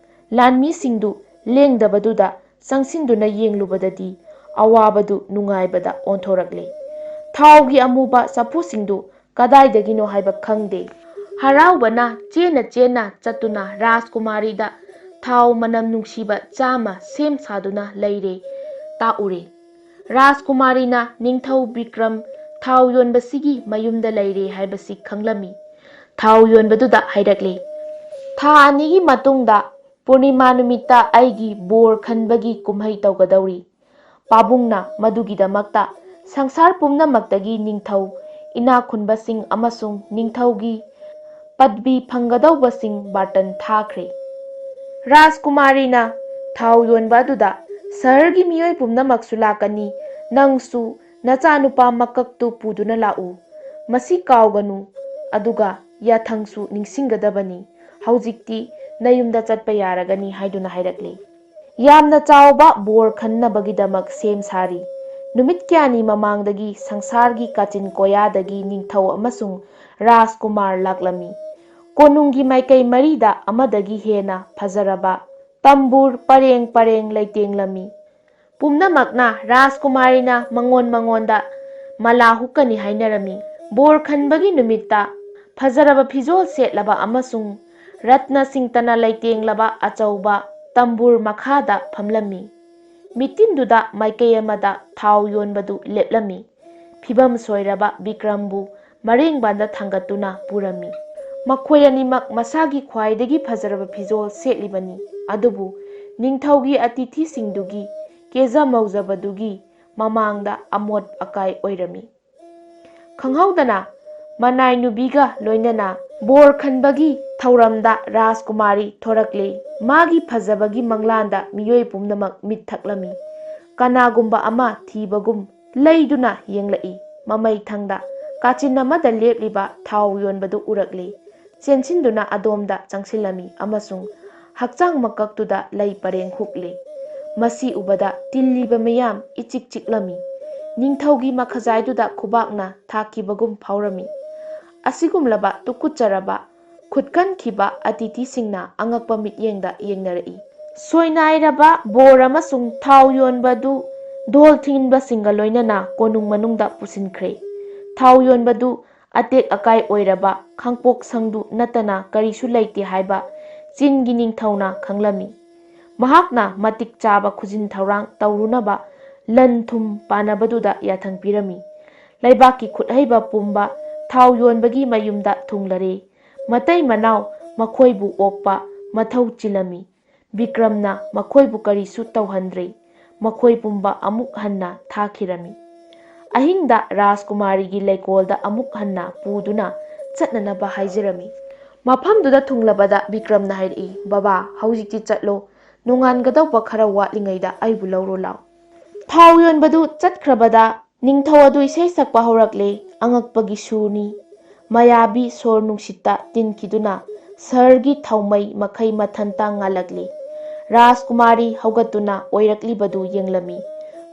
ꯂꯥꯟꯃꯤꯁꯤꯡꯗꯨ ꯂꯦꯡꯗꯕꯗꯨꯗ ꯆꯪꯁꯤꯟꯗꯨꯅ ꯌꯦꯡꯂꯨꯕꯗꯗꯤ ꯑꯋꯥꯕꯗꯨ ꯅꯨꯡꯉꯥꯏꯕꯗ ꯑꯣꯟꯊꯣꯔꯛꯂꯦ꯫ ꯊꯥꯎꯒꯤ ꯑꯃꯨꯕ ꯆꯐꯨꯁꯤꯡꯗꯨ ꯀꯗꯥꯏꯗꯒꯤꯅꯣ ꯍꯥꯏꯕ ꯈꯪꯗꯦ꯫ ꯍꯔꯥꯎꯕꯅ ꯆꯦꯟꯅ ꯆꯦꯟꯅ ꯆꯠꯇꯨꯅ ꯔꯥꯖꯀꯨꯃꯥꯔꯤꯗ ꯊꯥꯎ ꯃꯅꯝ ꯅꯨꯡꯁꯤꯕ ꯆꯥꯃ ꯁꯦꯝ ꯁꯥꯗꯨꯅ ꯂꯩꯔꯦ ꯇꯥꯛꯎꯔꯦ꯫ ꯔꯥꯖꯀꯨꯃꯥꯔꯤꯅ ꯅꯤꯡꯊꯧ ꯕꯤꯀ꯭ꯔꯝ ꯊꯥꯎ ꯌꯣꯟꯕꯁꯤꯒꯤ ꯃꯌꯨꯝꯗ ꯂꯩꯔꯦ ꯍꯥꯏꯕꯁꯤ ꯈꯪꯂꯝꯃꯤ꯫ ꯊꯥꯎ ꯌꯣꯟꯕꯗꯨꯗ ꯍꯥꯏꯔꯛꯂꯦ, "ꯊꯥ ꯑꯅꯤꯒꯤ ꯃꯇꯨꯡꯗ ꯄꯨꯔꯅꯤꯃꯥ ꯅꯨꯃꯤꯠꯇ ꯑꯩꯒꯤ ꯕꯣꯔ ꯈꯟꯕꯒꯤ ꯀꯨꯝꯍꯩ ꯇꯧꯒꯗꯧꯔꯤ꯫ ꯄꯥꯕꯨꯡꯅ ꯃꯗꯨꯒꯤꯗꯃꯛꯇ ꯁꯪꯁꯥꯔ ꯄꯨꯝꯅꯃꯛꯇꯒꯤ ꯅꯤꯡꯊꯧ, ꯏꯅꯥꯛ ꯈꯨꯟꯕꯁꯤꯡ ꯑꯃꯁꯨꯡ ꯅꯤꯡꯊꯧꯒꯤ ꯄꯗꯕꯤ ꯐꯪꯒꯗꯧꯕꯁꯤꯡ ꯕꯥꯔꯇꯟ ꯊꯥꯈ꯭ꯔꯦ꯫" ꯔꯥꯖꯀꯨꯃꯥꯔꯤꯅ ꯊꯥꯎ ꯌꯣꯟꯕ ꯑꯗꯨꯗ ꯁꯍꯔꯒꯤ ꯃꯤꯑꯣꯏ ꯄꯨꯝꯅꯃꯛꯁꯨ ꯂꯥꯛꯀꯅꯤ꯫ ꯅꯪꯁꯨ ꯅꯆꯥꯅꯨꯄꯥ ꯃꯀꯛꯇꯨ ꯄꯨꯗꯨꯅ ꯂꯥꯛꯎ꯫ ꯃꯁꯤ ꯀꯥꯎꯒꯅꯨ꯫ ꯑꯗꯨꯒ ꯌꯥꯊꯪꯁꯨ ꯅꯤꯡꯁꯤꯡꯒꯗꯕꯅꯤ꯫ ꯍꯧꯖꯤꯛꯇꯤ ꯅꯌꯨꯝꯗ ꯆꯠꯄ ꯌꯥꯔꯒꯅꯤ" ꯍꯥꯏꯗꯨꯅ ꯍꯥꯏꯔꯛꯂꯦ꯫ ꯌꯥꯝꯅ ꯆꯥꯎꯕ ꯕꯣꯔ ꯈꯟꯅꯕꯒꯤꯗꯃꯛ ꯁꯦꯝ ꯁꯥꯔꯤ꯫ ꯅꯨꯃꯤꯠ ꯀꯌꯥꯅꯤ ꯃꯃꯥꯡꯗꯒꯤ ꯁꯪꯁꯥꯔꯒꯤ ꯀꯥꯆꯤꯟ ꯀꯣꯌꯥꯗꯒꯤ ꯅꯤꯡꯊꯧ ꯑꯃꯁꯨꯡ ꯔꯥꯖꯀꯨꯃꯥꯔ ꯂꯥꯛꯂꯝꯃꯤ꯫ ꯀꯣꯅꯨꯡꯒꯤ ꯃꯥꯏꯀꯩ ꯃꯔꯤꯗ ꯑꯃꯗꯒꯤ ꯍꯦꯟꯅ ꯐꯖꯔꯕ ꯇꯝꯕꯨꯔ ꯄꯔꯦꯡ ꯄꯔꯦꯡ ꯂꯩꯇꯦꯡꯂꯝꯃꯤ꯫ ꯄꯨꯝꯅꯃꯛꯅ ꯔꯥꯖꯀꯨꯃꯥꯔꯤꯅ ꯃꯉꯣꯟ ꯃꯉꯣꯟꯗ ꯃꯂꯥ ꯍꯨꯛꯀꯅꯤ ꯍꯥꯏꯅꯔꯝꯃꯤ꯫ ꯕꯣꯔ ꯈꯟꯕꯒꯤ ꯅꯨꯃꯤꯠꯇ ꯐꯖꯔꯕ ꯐꯤꯖꯣꯜ ꯁꯦꯠꯂꯕ ꯑꯃꯁꯨꯡ ꯔꯠꯅꯁꯤꯡꯇꯅ ꯂꯩꯇꯦꯡꯂꯕ ꯑꯆꯧꯕ ꯇꯝꯕꯨꯔ ꯃꯈꯥꯗ ꯐꯝꯂꯝꯃꯤ꯫ ꯃꯤꯇꯤꯟꯗꯨꯗ ꯃꯥꯏꯀꯩ ꯑꯃꯗ ꯊꯥꯎ ꯌꯣꯟꯕꯗꯨ ꯂꯦꯞꯂꯝꯃꯤ꯫ ꯐꯤꯕꯝ ꯁꯣꯏꯔꯕ ꯕꯤꯀ꯭ꯔꯝꯕꯨ ꯃꯔꯦꯡꯕꯥꯟꯗ ꯊꯥꯡꯒꯠꯇꯨꯅ ꯄꯨꯔꯝꯃꯤ꯫ ꯃꯈꯣꯏ ꯑꯅꯤꯃꯛ ꯃꯁꯥꯒꯤ ꯈ꯭ꯋꯥꯏꯗꯒꯤ ꯐꯖꯔꯕ ꯐꯤꯖꯣꯜ ꯁꯦꯠꯂꯤꯕꯅꯤ, ꯑꯗꯨꯕꯨ ꯅꯤꯡꯊꯧꯒꯤ ꯑꯇꯤꯊꯤꯁꯤꯡꯗꯨꯒꯤ ꯀꯦꯖ ꯃꯧꯖꯕꯗꯨꯒꯤ ꯃꯃꯥꯡꯗ ꯑꯃꯣꯠ ꯑꯀꯥꯏ ꯑꯣꯏꯔꯝꯃꯤ꯫ ꯈꯪꯍꯧꯗꯅ ꯃꯅꯥꯏ ꯅꯨꯕꯤꯒ ꯂꯣꯏꯅꯅ ꯕꯣꯔ ꯈꯟꯕꯒꯤ ꯊꯧꯔꯝꯗ ꯔꯥꯖꯀꯨꯃꯥꯔꯤ ꯊꯣꯔꯛꯂꯦ꯫ ꯃꯥꯒꯤ ꯐꯖꯕꯒꯤ ꯃꯪꯂꯥꯟꯗ ꯃꯤꯑꯣꯏ ꯄꯨꯝꯅꯃꯛ ꯃꯤꯠ ꯊꯛꯂꯝꯃꯤ꯫ ꯀꯅꯥꯒꯨꯝꯕ ꯑꯃ ꯊꯤꯕꯒꯨꯝ ꯂꯩꯗꯨꯅ ꯌꯦꯡꯂꯛꯏ꯫ ꯃꯃꯩ ꯊꯪꯗ ꯀꯥꯆꯤꯟ ꯑꯃꯗ ꯂꯦꯞꯂꯤꯕ ꯊꯥꯎ ꯌꯣꯟꯕꯗꯨ ꯎꯔꯛꯂꯦ꯫ ꯆꯦꯟꯁꯤꯟꯗꯨꯅ ꯑꯗꯣꯝꯗ ꯆꯪꯁꯤꯜꯂꯝꯃꯤ ꯑꯃꯁꯨꯡ ꯍꯛꯆꯥꯡ ꯃꯀꯛꯇꯨꯗ ꯂꯩ ꯄꯔꯦꯡ ꯍꯨꯛꯂꯦ꯫ ꯃꯁꯤ ꯎꯕꯗ ꯇꯤꯜꯂꯤꯕ ꯃꯤꯌꯥꯝ ꯏꯆꯤꯛ ꯆꯤꯛꯂꯝꯃꯤ꯫ ꯅꯤꯡꯊꯧꯒꯤ ꯃꯈꯖꯥꯏꯗꯨꯗ ꯈꯨꯕꯥꯛꯅ ꯊꯥꯈꯤꯕꯒꯨꯝ ꯐꯥꯎꯔꯝꯃꯤ꯫ ꯑꯁꯤꯒꯨꯝꯂꯕ ꯇꯨꯀꯨꯠꯆꯔꯕ ꯈꯨꯠꯀꯟꯈꯤꯕ ꯑꯇꯤꯊꯤꯁꯤꯡꯅ ꯑꯉꯛꯄ ꯃꯤꯠꯌꯦꯡꯗ ꯌꯦꯡꯅꯔꯛꯏ꯫ ꯁꯣꯏꯅꯥꯏꯔꯕ ꯕꯣꯔ ꯑꯃꯁꯨꯡ ꯊꯥꯎ ꯌꯣꯟꯕꯗꯨ ꯙꯣꯜ ꯊꯤꯟꯕꯁꯤꯡꯒ ꯂꯣꯏꯅꯅ ꯀꯣꯅꯨꯡ ꯃꯅꯨꯡꯗ ꯄꯨꯁꯤꯟꯈ꯭ꯔꯦ꯫ ꯊꯥꯎ ꯌꯣꯟꯕꯗꯨ ꯑꯇꯦꯛ ꯑꯀꯥꯏ ꯑꯣꯏꯔꯕ ꯈꯥꯡꯄꯣꯛ ꯁꯪꯗꯨ ꯅꯠꯇꯅ ꯀꯔꯤꯁꯨ ꯂꯩꯇꯦ ꯍꯥꯏꯕ ꯆꯤꯟꯒꯤ ꯅꯤꯡꯊꯧꯅ ꯈꯪꯂꯝꯃꯤ꯫ ꯃꯍꯥꯛꯅ ꯃꯇꯤꯛ ꯆꯥꯕ ꯈꯨꯖꯤꯟ ꯊꯧꯔꯥꯡ ꯇꯧꯔꯨꯅꯕ ꯂꯟ ꯊꯨꯝ ꯄꯥꯅꯕꯗꯨꯗ ꯌꯥꯊꯪ ꯄꯤꯔꯝꯃꯤ꯫ ꯂꯩꯕꯥꯛꯀꯤ ꯈꯨꯠꯍꯩꯕ ꯄꯨꯝꯕ ꯊꯥꯎ ꯌꯣꯟꯕꯒꯤ ꯃꯌꯨꯝꯗ ꯊꯨꯡꯂꯔꯦ꯫ ꯃꯇꯩ ꯃꯅꯥꯎ ꯃꯈꯣꯏꯕꯨ ꯑꯣꯛꯄ ꯃꯊꯧ ꯆꯤꯜꯂꯝꯃꯤ꯫ ꯕꯤꯀ꯭ꯔꯝꯅ ꯃꯈꯣꯏꯕꯨ ꯀꯔꯤꯁꯨ ꯇꯧꯍꯟꯗ꯭ꯔꯦ꯫ ꯃꯈꯣꯏ ꯄꯨꯝꯕ ꯑꯃꯨꯛ ꯍꯟꯅ ꯊꯥꯈꯤꯔꯝꯃꯤ꯫ ꯑꯍꯤꯡꯗ ꯔꯥꯖꯀꯨꯃꯥꯔꯤꯒꯤ ꯂꯩꯀꯣꯜꯗ ꯑꯃꯨꯛ ꯍꯟꯅ ꯄꯨꯗꯨꯅ ꯆꯠꯅꯅꯕ ꯍꯥꯏꯖꯔꯝꯃꯤ꯫ ꯃꯐꯝꯗꯨꯗ ꯊꯨꯡꯂꯕꯗ ꯕꯤꯀ꯭ꯔꯝꯅ ꯍꯥꯏꯔꯛꯏ, "ꯕꯕꯥ, ꯍꯧꯖꯤꯛꯇꯤ ꯆꯠꯂꯣ꯫ ꯅꯣꯡꯉꯥꯟꯒꯗꯧꯕ ꯈꯔ ꯋꯥꯠꯂꯤꯉꯩꯗ ꯑꯩꯕꯨ ꯂꯧꯔꯣ ꯂꯥꯎ꯫ ꯊꯥꯎ ꯌꯣꯟꯕꯗꯨ ꯆꯠꯈ꯭ꯔꯕꯗ ꯅꯤꯡꯊꯧ ꯑꯗꯨ ꯏꯁꯩ ꯁꯛꯄ ꯍꯧꯔꯛꯂꯦ꯫ ꯑꯉꯛꯄꯒꯤ ꯁꯨꯔꯅꯤ꯫ ꯃꯌꯥꯕꯤ ꯁꯣꯔ ꯅꯨꯡꯁꯤꯠꯇ ꯇꯤꯟꯈꯤꯗꯨꯅ ꯁꯍꯔꯒꯤ ꯊꯥꯎꯃꯩ ꯃꯈꯩ ꯃꯊꯟꯇ ꯉꯥꯜꯂꯛꯂꯦ꯫ ꯔꯥꯖꯀꯨꯃꯥꯔꯤ ꯍꯧꯒꯠꯇꯨꯅ ꯑꯣꯏꯔꯛꯂꯤꯕꯗꯨ ꯌꯦꯡꯂꯝꯃꯤ꯫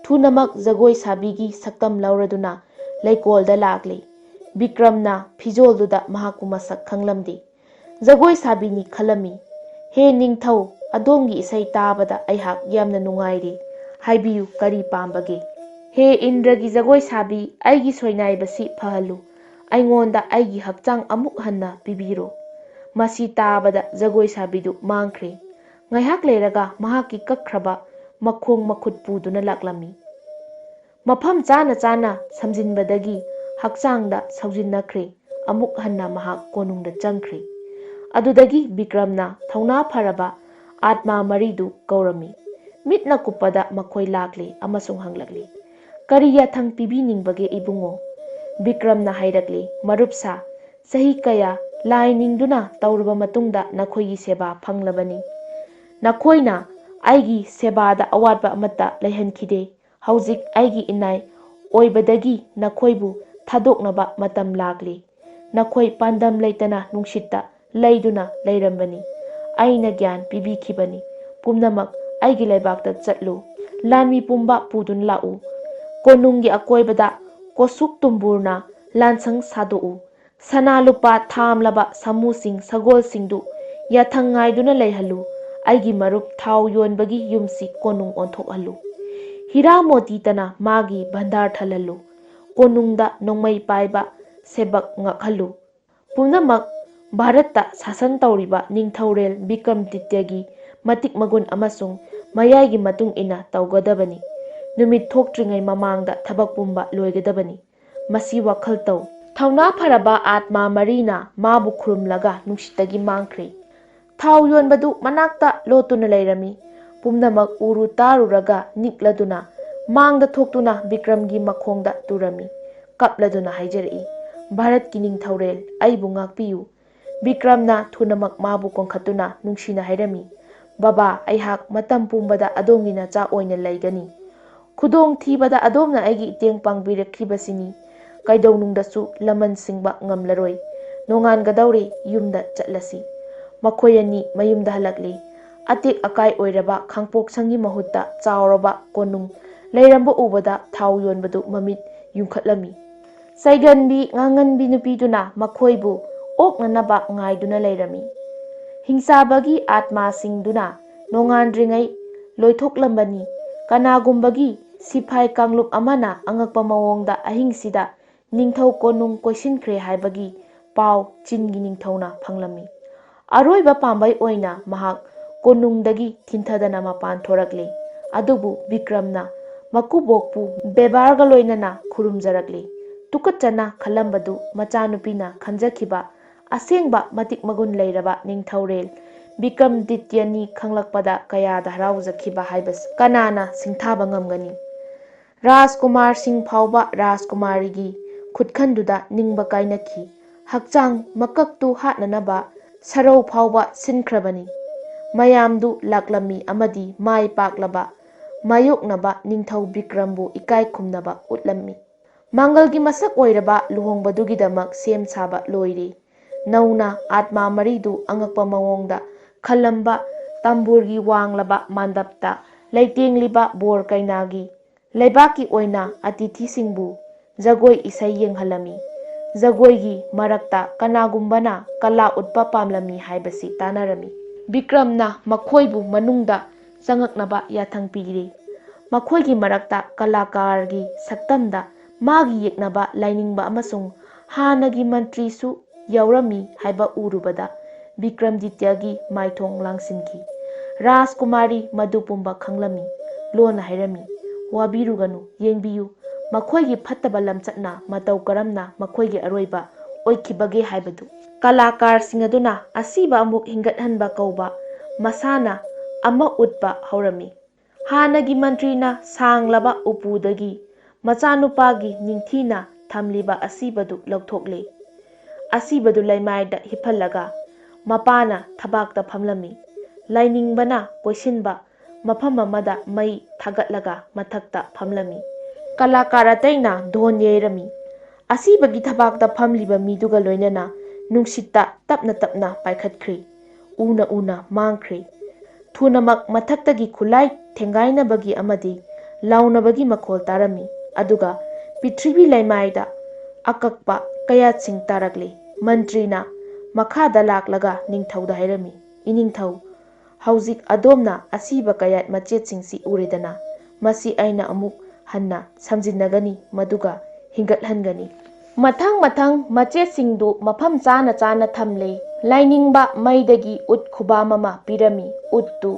ꯊꯨꯅꯃꯛ ꯖꯒꯣꯏ ꯁꯥꯕꯤꯒꯤ ꯁꯛꯇꯝ ꯂꯧꯔꯗꯨꯅ ꯂꯩꯀꯣꯜꯗ ꯂꯥꯛꯂꯦ꯫ ꯕꯤꯀ꯭ꯔꯝꯅ ꯐꯤꯖꯣꯜꯗꯨꯗ ꯃꯍꯥꯛꯄꯨ ꯃꯁꯛ ꯈꯪꯂꯝꯗꯦ꯫ ꯖꯒꯣꯏ ꯁꯥꯕꯤꯅꯤ ꯈꯜꯂꯝꯃꯤ꯫ "ꯍꯦ ꯅꯤꯡꯊꯧ, ꯑꯗꯣꯝꯒꯤ ꯏꯁꯩ ꯇꯥꯕꯗ ꯑꯩꯍꯥꯛ ꯌꯥꯝꯅ ꯅꯨꯡꯉꯥꯏꯔꯦ꯫ ꯍꯥꯏꯕꯤꯌꯨ, ꯀꯔꯤ ꯄꯥꯝꯕꯒꯦ?" "ꯍꯦ ꯏꯟꯗ꯭ꯔꯒꯤ ꯖꯒꯣꯏ ꯁꯥꯕꯤ, ꯑꯩꯒꯤ ꯁꯣꯏꯅꯥꯏꯕꯁꯤ ꯐꯍꯜꯂꯨ꯫ ꯑꯩꯉꯣꯟꯗ ꯑꯩꯒꯤ ꯍꯛꯆꯥꯡ ꯑꯃꯨꯛ ꯍꯟꯅ ꯄꯤꯕꯤꯔꯣ꯫" ꯃꯁꯤ ꯇꯥꯕꯗ ꯖꯒꯣꯏ ꯁꯥꯕꯤꯗꯨ ꯃꯥꯡꯈ꯭ꯔꯦ꯫ ꯉꯥꯏꯍꯥꯛ ꯂꯩꯔꯒ ꯃꯍꯥꯛꯀꯤ ꯀꯛꯈ꯭ꯔꯕ ꯃꯈꯣꯡ ꯃꯈꯨꯠ ꯄꯨꯗꯨꯅ ꯂꯥꯛꯂꯝꯃꯤ꯫ ꯃꯐꯝ ꯆꯥꯅ ꯆꯥꯅ ꯁꯝꯖꯤꯟꯕꯗꯒꯤ ꯍꯛꯆꯥꯡꯗ ꯁꯧꯖꯤꯟꯅꯈ꯭ꯔꯦ꯫ ꯑꯃꯨꯛ ꯍꯟꯅ ꯃꯍꯥꯛ ꯀꯣꯅꯨꯡꯗ ꯆꯪꯈ꯭ꯔꯦ꯫ ꯑꯗꯨꯗꯒꯤ ꯕꯤꯀ꯭ꯔꯝꯅ ꯊꯧꯅꯥ ꯐꯔꯕ ꯑꯥꯠꯃꯥ ꯃꯔꯤꯗꯨ ꯀꯧꯔꯝꯃꯤ꯫ ꯃꯤꯠꯅ ꯀꯨꯞꯄꯗ ꯃꯈꯣꯏ ꯂꯥꯛꯂꯦ ꯑꯃꯁꯨꯡ ꯍꯪꯂꯛꯂꯦ, "ꯀꯔꯤ ꯌꯥꯊꯪ ꯄꯤꯕꯤꯅꯤꯡꯕꯒꯦ ꯏꯕꯨꯡꯉꯣ?" ꯕꯤꯀ꯭ꯔꯝꯅ ꯍꯥꯏꯔꯛꯂꯦ, "ꯃꯔꯨꯞꯁꯥ, ꯆꯍꯤ ꯀꯌꯥ ꯂꯥꯏ ꯅꯤꯡꯗꯨꯅ ꯇꯧꯔꯕ ꯃꯇꯨꯡꯗ ꯅꯈꯣꯏꯒꯤ ꯁꯦꯕꯥ ꯐꯪꯂꯕꯅꯤ꯫ ꯅꯈꯣꯏꯅ ꯑꯩꯒꯤ ꯁꯦꯕꯥꯗ ꯑꯋꯥꯠꯄ ꯑꯃꯠꯇ ꯂꯩꯍꯟꯈꯤꯗꯦ꯫ ꯍꯧꯖꯤꯛ ꯑꯩꯒꯤ ꯏꯅꯥꯏ ꯑꯣꯏꯕꯗꯒꯤ ꯅꯈꯣꯏꯕꯨ ꯊꯥꯗꯣꯛꯅꯕ ꯃꯇꯝ ꯂꯥꯛꯂꯤ꯫ ꯅꯈꯣꯏ ꯄꯥꯟꯗꯝ ꯂꯩꯇꯅ ꯅꯨꯡꯁꯤꯠꯇ ꯂꯩꯗꯨꯅ ꯂꯩꯔꯝꯕꯅꯤ꯫ ꯑꯩꯅ ꯒ꯭ꯌꯥꯟ ꯄꯤꯕꯤꯈꯤꯕꯅꯤ꯫ ꯄꯨꯝꯅꯃꯛ ꯑꯩꯒꯤ ꯂꯩꯕꯥꯛꯇ ꯆꯠꯂꯨ꯫ ꯂꯥꯟꯃꯤ ꯄꯨꯝꯕ ꯄꯨꯗꯨꯅ ꯂꯥꯛꯎ꯫ ꯀꯣꯅꯨꯡꯒꯤ ꯑꯀꯣꯏꯕꯗ ꯀꯣꯁꯨꯛ ꯇꯨꯝꯕꯨꯔꯅ ꯂꯥꯟꯁꯪ ꯁꯥꯗꯣꯛꯎ꯫ ꯁꯅꯥ ꯂꯨꯄꯥ ꯊꯥꯝꯂꯕ ꯁꯥꯃꯨꯁꯤꯡ, ꯁꯒꯣꯜꯁꯤꯡꯗꯨ ꯌꯥꯊꯪ ꯉꯥꯏꯗꯨꯅ ꯂꯩꯍꯜꯂꯨ꯫ ꯑꯩꯒꯤ ꯃꯔꯨꯞ ꯊꯥꯎ ꯌꯣꯟꯕꯒꯤ ꯌꯨꯝꯁꯤ ꯀꯣꯅꯨꯡ ꯑꯣꯟꯊꯣꯛꯍꯜꯂꯨ꯫ ꯍꯤꯔꯥ ꯃꯣꯇꯤꯇꯅ ꯃꯥꯒꯤ ꯚꯟꯗꯥꯔ ꯊꯜꯍꯜꯂꯨ꯫ ꯀꯣꯅꯨꯡꯗ ꯅꯣꯡꯃꯩ ꯄꯥꯏꯕ ꯁꯦꯕꯛ ꯉꯛꯍꯜꯂꯨ꯫ ꯄꯨꯝꯅꯃꯛ ꯚꯥꯔꯠꯇ ꯁꯥꯁꯟ ꯇꯧꯔꯤꯕ ꯅꯤꯡꯊꯧꯔꯦꯜ ꯕꯤꯀ꯭ꯔꯝꯗꯤꯇ꯭ꯌꯒꯤ ꯃꯇꯤꯛ ꯃꯒꯨꯟ ꯑꯃꯁꯨꯡ ꯃꯌꯥꯏꯒꯤ ꯃꯇꯨꯡ ꯏꯟꯅ ꯇꯧꯒꯗꯕꯅꯤ꯫ ꯅꯨꯃꯤꯠ ꯊꯣꯛꯇ꯭ꯔꯤꯉꯩ ꯃꯃꯥꯡꯗ ꯊꯕꯛ ꯄꯨꯝꯕ ꯂꯣꯏꯒꯗꯕꯅꯤ꯫ ꯃꯁꯤ ꯋꯥꯈꯜ ꯇꯧ꯫" ꯊꯧꯅꯥ ꯐꯔꯕ ꯑꯥꯠꯃꯥ ꯃꯔꯤꯅ ꯃꯥꯕꯨ ꯈꯨꯔꯨꯝꯂꯒ ꯅꯨꯡꯁꯤꯠꯇꯒꯤ ꯃꯥꯡꯈ꯭ꯔꯦ꯫ ꯊꯥꯎ ꯌꯣꯟꯕꯗꯨ ꯃꯅꯥꯛꯇ ꯂꯣꯠꯇꯨꯅ ꯂꯩꯔꯝꯃꯤ꯫ ꯄꯨꯝꯅꯃꯛ ꯎꯔꯨ ꯇꯥꯔꯨꯔꯒ ꯅꯤꯛꯂꯗꯨꯅ ꯃꯥꯡꯗ ꯊꯣꯛꯇꯨꯅ ꯕꯤꯀ꯭ꯔꯝꯒꯤ ꯃꯈꯣꯡꯗ ꯇꯨꯔꯝꯃꯤ꯫ ꯀꯞꯂꯗꯨꯅ ꯍꯥꯏꯖꯔꯛꯏ, "ꯚꯥꯔꯠꯀꯤ ꯅꯤꯡꯊꯧꯔꯦꯜ, ꯑꯩꯕꯨ ꯉꯥꯛꯄꯤꯌꯨ!" ꯕꯤꯀ꯭ꯔꯝꯅ ꯊꯨꯅꯃꯛ ꯃꯥꯕꯨ ꯀꯣꯟꯈꯠꯇꯨꯅ ꯅꯨꯡꯁꯤꯅ ꯍꯥꯏꯔꯝꯃꯤ, "ꯕꯕꯥ, ꯑꯩꯍꯥꯛ ꯃꯇꯝ ꯄꯨꯝꯕꯗ ꯑꯗꯣꯝꯒꯤ ꯅꯆꯥ ꯑꯣꯏꯅ ꯂꯩꯒꯅꯤ꯫ ꯈꯨꯗꯣꯡ ꯊꯤꯕꯗ ꯑꯗꯣꯝꯅ ꯑꯩꯒꯤ ꯏꯇꯦꯡ ꯄꯥꯡꯕꯤꯔꯛꯈꯤꯕꯁꯤꯅꯤ꯫ ꯀꯩꯗꯧꯅꯨꯡꯗꯁꯨ ꯂꯃꯟ ꯁꯤꯡꯕ ꯉꯝꯂꯔꯣꯏ꯫ ꯅꯣꯡꯉꯥꯟꯒꯗꯧꯔꯦ, ꯌꯨꯝꯗ ꯆꯠꯂꯁꯤ꯫" ꯃꯈꯣꯏ ꯑꯅꯤ ꯃꯌꯨꯝꯗ ꯍꯜꯂꯛꯂꯤ꯫ ꯑꯇꯦꯛ ꯑꯀꯥꯏ ꯑꯣꯏꯔꯕ ꯈꯥꯡꯄꯣꯛꯁꯪꯒꯤ ꯃꯍꯨꯠꯇ ꯆꯥꯎꯔꯕ ꯀꯣꯅꯨꯡ ꯂꯩꯔꯝꯕ ꯎꯕꯗ ꯊꯥꯎ ꯌꯣꯟꯕꯗꯨ ꯃꯃꯤꯠ ꯌꯨꯡꯈꯠꯂꯝꯃꯤ꯫ ꯆꯩꯒꯟꯕꯤ ꯉꯥꯡꯉꯟꯕꯤ ꯅꯨꯄꯤꯗꯨꯅ ꯃꯈꯣꯏꯕꯨ ꯑꯣꯛꯅꯅꯕ ꯉꯥꯏꯗꯨꯅ ꯂꯩꯔꯝꯃꯤ꯫ ꯍꯤꯡꯆꯥꯕꯒꯤ ꯑꯥꯠꯃꯥꯁꯤꯡꯗꯨꯅ ꯅꯣꯡꯉꯥꯟꯗ꯭ꯔꯤꯉꯩ ꯂꯣꯏꯊꯣꯛꯂꯝꯕꯅꯤ꯫ ꯀꯅꯥꯒꯨꯝꯕꯒꯤ ꯁꯤꯐꯥꯏ ꯀꯥꯡꯂꯨꯞ ꯑꯃꯅ ꯑꯉꯛꯄ ꯃꯑꯣꯡꯗ ꯑꯍꯤꯡꯁꯤꯗ ꯅꯤꯡꯊꯧ ꯀꯣꯅꯨꯡ ꯀꯣꯏꯁꯤꯟꯈ꯭ꯔꯦ ꯍꯥꯏꯕꯒꯤ ꯄꯥꯎ ꯆꯤꯟꯒꯤ ꯅꯤꯡꯊꯧꯅ ꯐꯪꯂꯝꯃꯤ꯫ ꯑꯔꯣꯏꯕ ꯄꯥꯝꯕꯩ ꯑꯣꯏꯅ ꯃꯍꯥꯛ ꯀꯣꯅꯨꯡꯗꯒꯤ ꯊꯤꯟꯊꯗꯅ ꯃꯄꯥꯟ ꯊꯣꯔꯛꯂꯤ꯫ ꯑꯗꯨꯕꯨ ꯕꯤꯀ꯭ꯔꯝꯅ ꯃꯀꯨꯕꯣꯛꯄꯨ ꯕꯦꯕꯥꯔꯒ ꯂꯣꯏꯅꯅ ꯈꯨꯔꯨꯝꯖꯔꯛꯂꯤ꯫ ꯇꯨꯀꯠꯆꯅ ꯈꯜꯂꯝꯕꯗꯨ ꯃꯆꯥꯅꯨꯄꯤꯅ ꯈꯟꯖꯈꯤꯕ ꯑꯁꯦꯡꯕ ꯃꯇꯤꯛ ꯃꯒꯨꯟ ꯂꯩꯔꯕ ꯅꯤꯡꯊꯧꯔꯦꯜ ꯕꯤꯀ꯭ꯔꯝꯗꯤꯇ꯭ꯌꯅꯤ ꯈꯪꯂꯛꯄꯗ ꯀꯌꯥꯗ ꯍꯔꯥꯎꯖꯈꯤꯕ ꯍꯥꯏꯕꯁꯤ ꯀꯅꯥꯅ ꯁꯤꯡꯊꯥꯕ ꯉꯝꯒꯅꯤ? ꯔꯥꯖꯀꯨꯃꯥꯔꯁꯤꯡ ꯐꯥꯎꯕ ꯔꯥꯖꯀꯨꯃꯥꯔꯤꯒꯤ ꯈꯨꯠꯈꯟꯗꯨꯗ ꯅꯤꯡꯕ ꯀꯥꯏꯅꯈꯤ꯫ ꯍꯛꯆꯥꯡ ꯃꯀꯛꯇꯨ ꯍꯥꯠꯅꯅꯕ ꯁꯔꯧ ꯐꯥꯎꯕ ꯁꯤꯟꯈ꯭ꯔꯕꯅꯤ꯫ ꯃꯌꯥꯝꯗꯨ ꯂꯥꯛꯂꯝꯃꯤ ꯑꯃꯗꯤ ꯃꯥꯏ ꯄꯥꯛꯂꯕ ꯃꯥꯌꯣꯛꯅꯕ ꯅꯤꯡꯊꯧ ꯕꯤꯀ꯭ꯔꯝꯕꯨ ꯏꯀꯥꯏ ꯈꯨꯝꯅꯕ ꯎꯠꯂꯝꯃꯤ꯫ ꯃꯥꯡꯒꯜꯒꯤ ꯃꯁꯛ ꯑꯣꯏꯔꯕ ꯂꯨꯍꯣꯡꯕꯗꯨꯒꯤꯗꯃꯛ ꯁꯦꯝ ꯁꯥꯕ ꯂꯣꯏꯔꯦ꯫ ꯅꯧꯅ ꯑꯥꯠꯃꯥ ꯃꯔꯤꯗꯨ ꯑꯉꯛꯄ ꯃꯑꯣꯡꯗ ꯈꯜꯂꯝꯕ ꯇꯝꯕꯨꯔꯒꯤ ꯋꯥꯡꯂꯕ ꯃꯥꯟꯗꯞꯇ ꯂꯩꯇꯦꯡꯂꯤꯕ ꯕꯣꯔ ꯀꯩꯅꯥꯒꯤ ꯂꯩꯕꯥꯛꯀꯤ ꯑꯣꯏꯅ ꯑꯇꯤꯊꯤꯁꯤꯡꯕꯨ ꯖꯒꯣꯏ ꯏꯁꯩ ꯌꯦꯡꯍꯜꯂꯝꯃꯤ꯫ ꯖꯒꯣꯏꯒꯤ ꯃꯔꯛꯇ ꯀꯅꯥꯒꯨꯝꯕꯅ ꯀꯂꯥ ꯎꯠꯄ ꯄꯥꯝꯂꯝꯃꯤ ꯍꯥꯏꯕꯁꯤ ꯇꯥꯅꯔꯝꯃꯤ꯫ ꯕꯤꯀ꯭ꯔꯝꯅ ꯃꯈꯣꯏꯕꯨ ꯃꯅꯨꯡꯗ ꯆꯪꯉꯛꯅꯕ ꯌꯥꯊꯪ ꯄꯤꯔꯤ꯫ ꯃꯈꯣꯏꯒꯤ ꯃꯔꯛꯇ ꯀꯂꯥꯀꯥꯔꯒꯤ ꯁꯛꯇꯝꯗ ꯃꯥꯒꯤ ꯌꯦꯛꯅꯕ ꯂꯥꯏꯅꯤꯡꯕ ꯑꯃꯁꯨꯡ ꯍꯥꯟꯅꯒꯤ ꯃꯟꯇ꯭ꯔꯤꯁꯨ ꯌꯥꯎꯔꯝꯃꯤ ꯍꯥꯏꯕ ꯎꯔꯨꯕꯗ ꯕꯤꯀ꯭ꯔꯝꯗꯤꯇ꯭ꯌꯒꯤ ꯃꯥꯏꯊꯣꯡ ꯂꯥꯡꯁꯤꯟꯈꯤ꯫ ꯔꯥꯖꯀꯨꯃꯥꯔꯤ ꯃꯗꯨ ꯄꯨꯝꯕ ꯈꯪꯂꯝꯃꯤ꯫ ꯂꯣꯟꯅ ꯍꯥꯏꯔꯝꯃꯤ, "ꯋꯥꯕꯤꯔꯨꯒꯅꯨ, ꯌꯦꯡꯕꯤꯌꯨ, ꯃꯈꯣꯏꯒꯤ ꯐꯠꯇꯕ ꯂꯝꯆꯠꯅ ꯃꯇꯧ ꯀꯔꯝꯅ ꯃꯈꯣꯏꯒꯤ ꯑꯔꯣꯏꯕ ꯑꯣꯏꯈꯤꯕꯒꯦ ꯍꯥꯏꯕꯗꯨ꯫" ꯀꯂꯥꯀꯥꯔꯁꯤꯡ ꯑꯗꯨꯅ ꯑꯁꯤꯕ ꯑꯃꯨꯛ ꯍꯤꯡꯒꯠꯍꯟꯕ ꯀꯧꯕ ꯃꯁꯥꯟꯅ ꯑꯃ ꯎꯠꯄ ꯍꯧꯔꯝꯃꯤ꯫ ꯍꯥꯟꯅꯒꯤ ꯃꯟꯇ꯭ꯔꯤꯅ ꯁꯥꯡꯂꯕ ꯎꯄꯨꯗꯒꯤ ꯃꯆꯥꯅꯨꯄꯥꯒꯤ ꯅꯤꯡꯊꯤꯅ ꯊꯝꯂꯤꯕ ꯑꯁꯤꯕꯗꯨ ꯂꯧꯊꯣꯛꯂꯦ꯫ ꯑꯁꯤꯕꯗꯨ ꯂꯩꯃꯥꯏꯗ ꯍꯤꯞꯍꯜꯂꯒ ꯃꯄꯥꯅ ꯊꯕꯥꯛꯇ ꯐꯝꯂꯝꯃꯤ꯫ ꯂꯥꯏꯅꯤꯡꯕꯅ ꯀꯣꯏꯁꯤꯟꯕ ꯃꯐꯝ ꯑꯃꯗ ꯃꯩ ꯊꯥꯒꯠꯂꯒ ꯃꯊꯛꯇ ꯐꯝꯂꯝꯃꯤ꯫ ꯀꯂꯥꯀꯥꯔ ꯑꯇꯩꯅ ꯙꯣꯟ ꯌꯩꯔꯝꯃꯤ꯫ ꯑꯁꯤꯕꯒꯤ ꯊꯕꯥꯛꯇ ꯐꯝꯂꯤꯕ ꯃꯤꯗꯨꯒ ꯂꯣꯏꯅꯅ ꯅꯨꯡꯁꯤꯠꯇ ꯇꯞꯅ ꯇꯞꯅ ꯄꯥꯏꯈꯠꯈ꯭ꯔꯤ꯫ ꯎꯅ ꯎꯅ ꯃꯥꯡꯈ꯭ꯔꯤ꯫ ꯊꯨꯅꯃꯛ ꯃꯊꯛꯇꯒꯤ ꯈꯨꯠꯂꯥꯏ ꯊꯦꯡꯒꯥꯏꯅꯕꯒꯤ ꯑꯃꯗꯤ ꯂꯥꯎꯅꯕꯒꯤ ꯃꯈꯣꯜ ꯇꯥꯔꯝꯃꯤ꯫ ꯑꯗꯨꯒ ꯄ꯭ꯔꯤꯊꯤꯕꯤ ꯂꯩꯃꯥꯏꯗ ꯑꯀꯛꯄ ꯀꯌꯥꯠꯁꯤꯡ ꯇꯥꯔꯛꯂꯤ꯫ ꯃꯟꯇ꯭ꯔꯤꯅ ꯃꯈꯥꯗ ꯂꯥꯛꯂꯒ ꯅꯤꯡꯊꯧꯗ ꯍꯥꯏꯔꯝꯃꯤ, "ꯏꯅꯤꯡꯊꯧ, ꯍꯧꯖꯤꯛ ꯑꯗꯣꯝꯅ ꯑꯁꯤꯕ ꯀꯌꯥꯠ ꯃꯆꯦꯠꯁꯤꯡꯁꯤ ꯎꯔꯦꯗꯅ, ꯃꯁꯤ ꯑꯩꯅ ꯑꯃꯨꯛ ꯍꯟꯅ ꯁꯝꯖꯤꯟꯅꯒꯅꯤ, ꯃꯗꯨꯒ ꯍꯤꯡꯒꯠꯍꯟꯒꯅꯤ꯫" ꯃꯊꯪ ꯃꯊꯪ ꯃꯆꯦꯠꯁꯤꯡꯗꯨ ꯃꯐꯝ ꯆꯥꯅ ꯆꯥꯅ ꯊꯝꯂꯦ꯫ ꯂꯥꯏꯅꯤꯡꯕ ꯃꯩꯗꯒꯤ ꯎꯠ ꯈꯨꯕꯥꯝ ꯑꯃ ꯄꯤꯔꯝꯃꯤ꯫ ꯎꯠꯇꯨ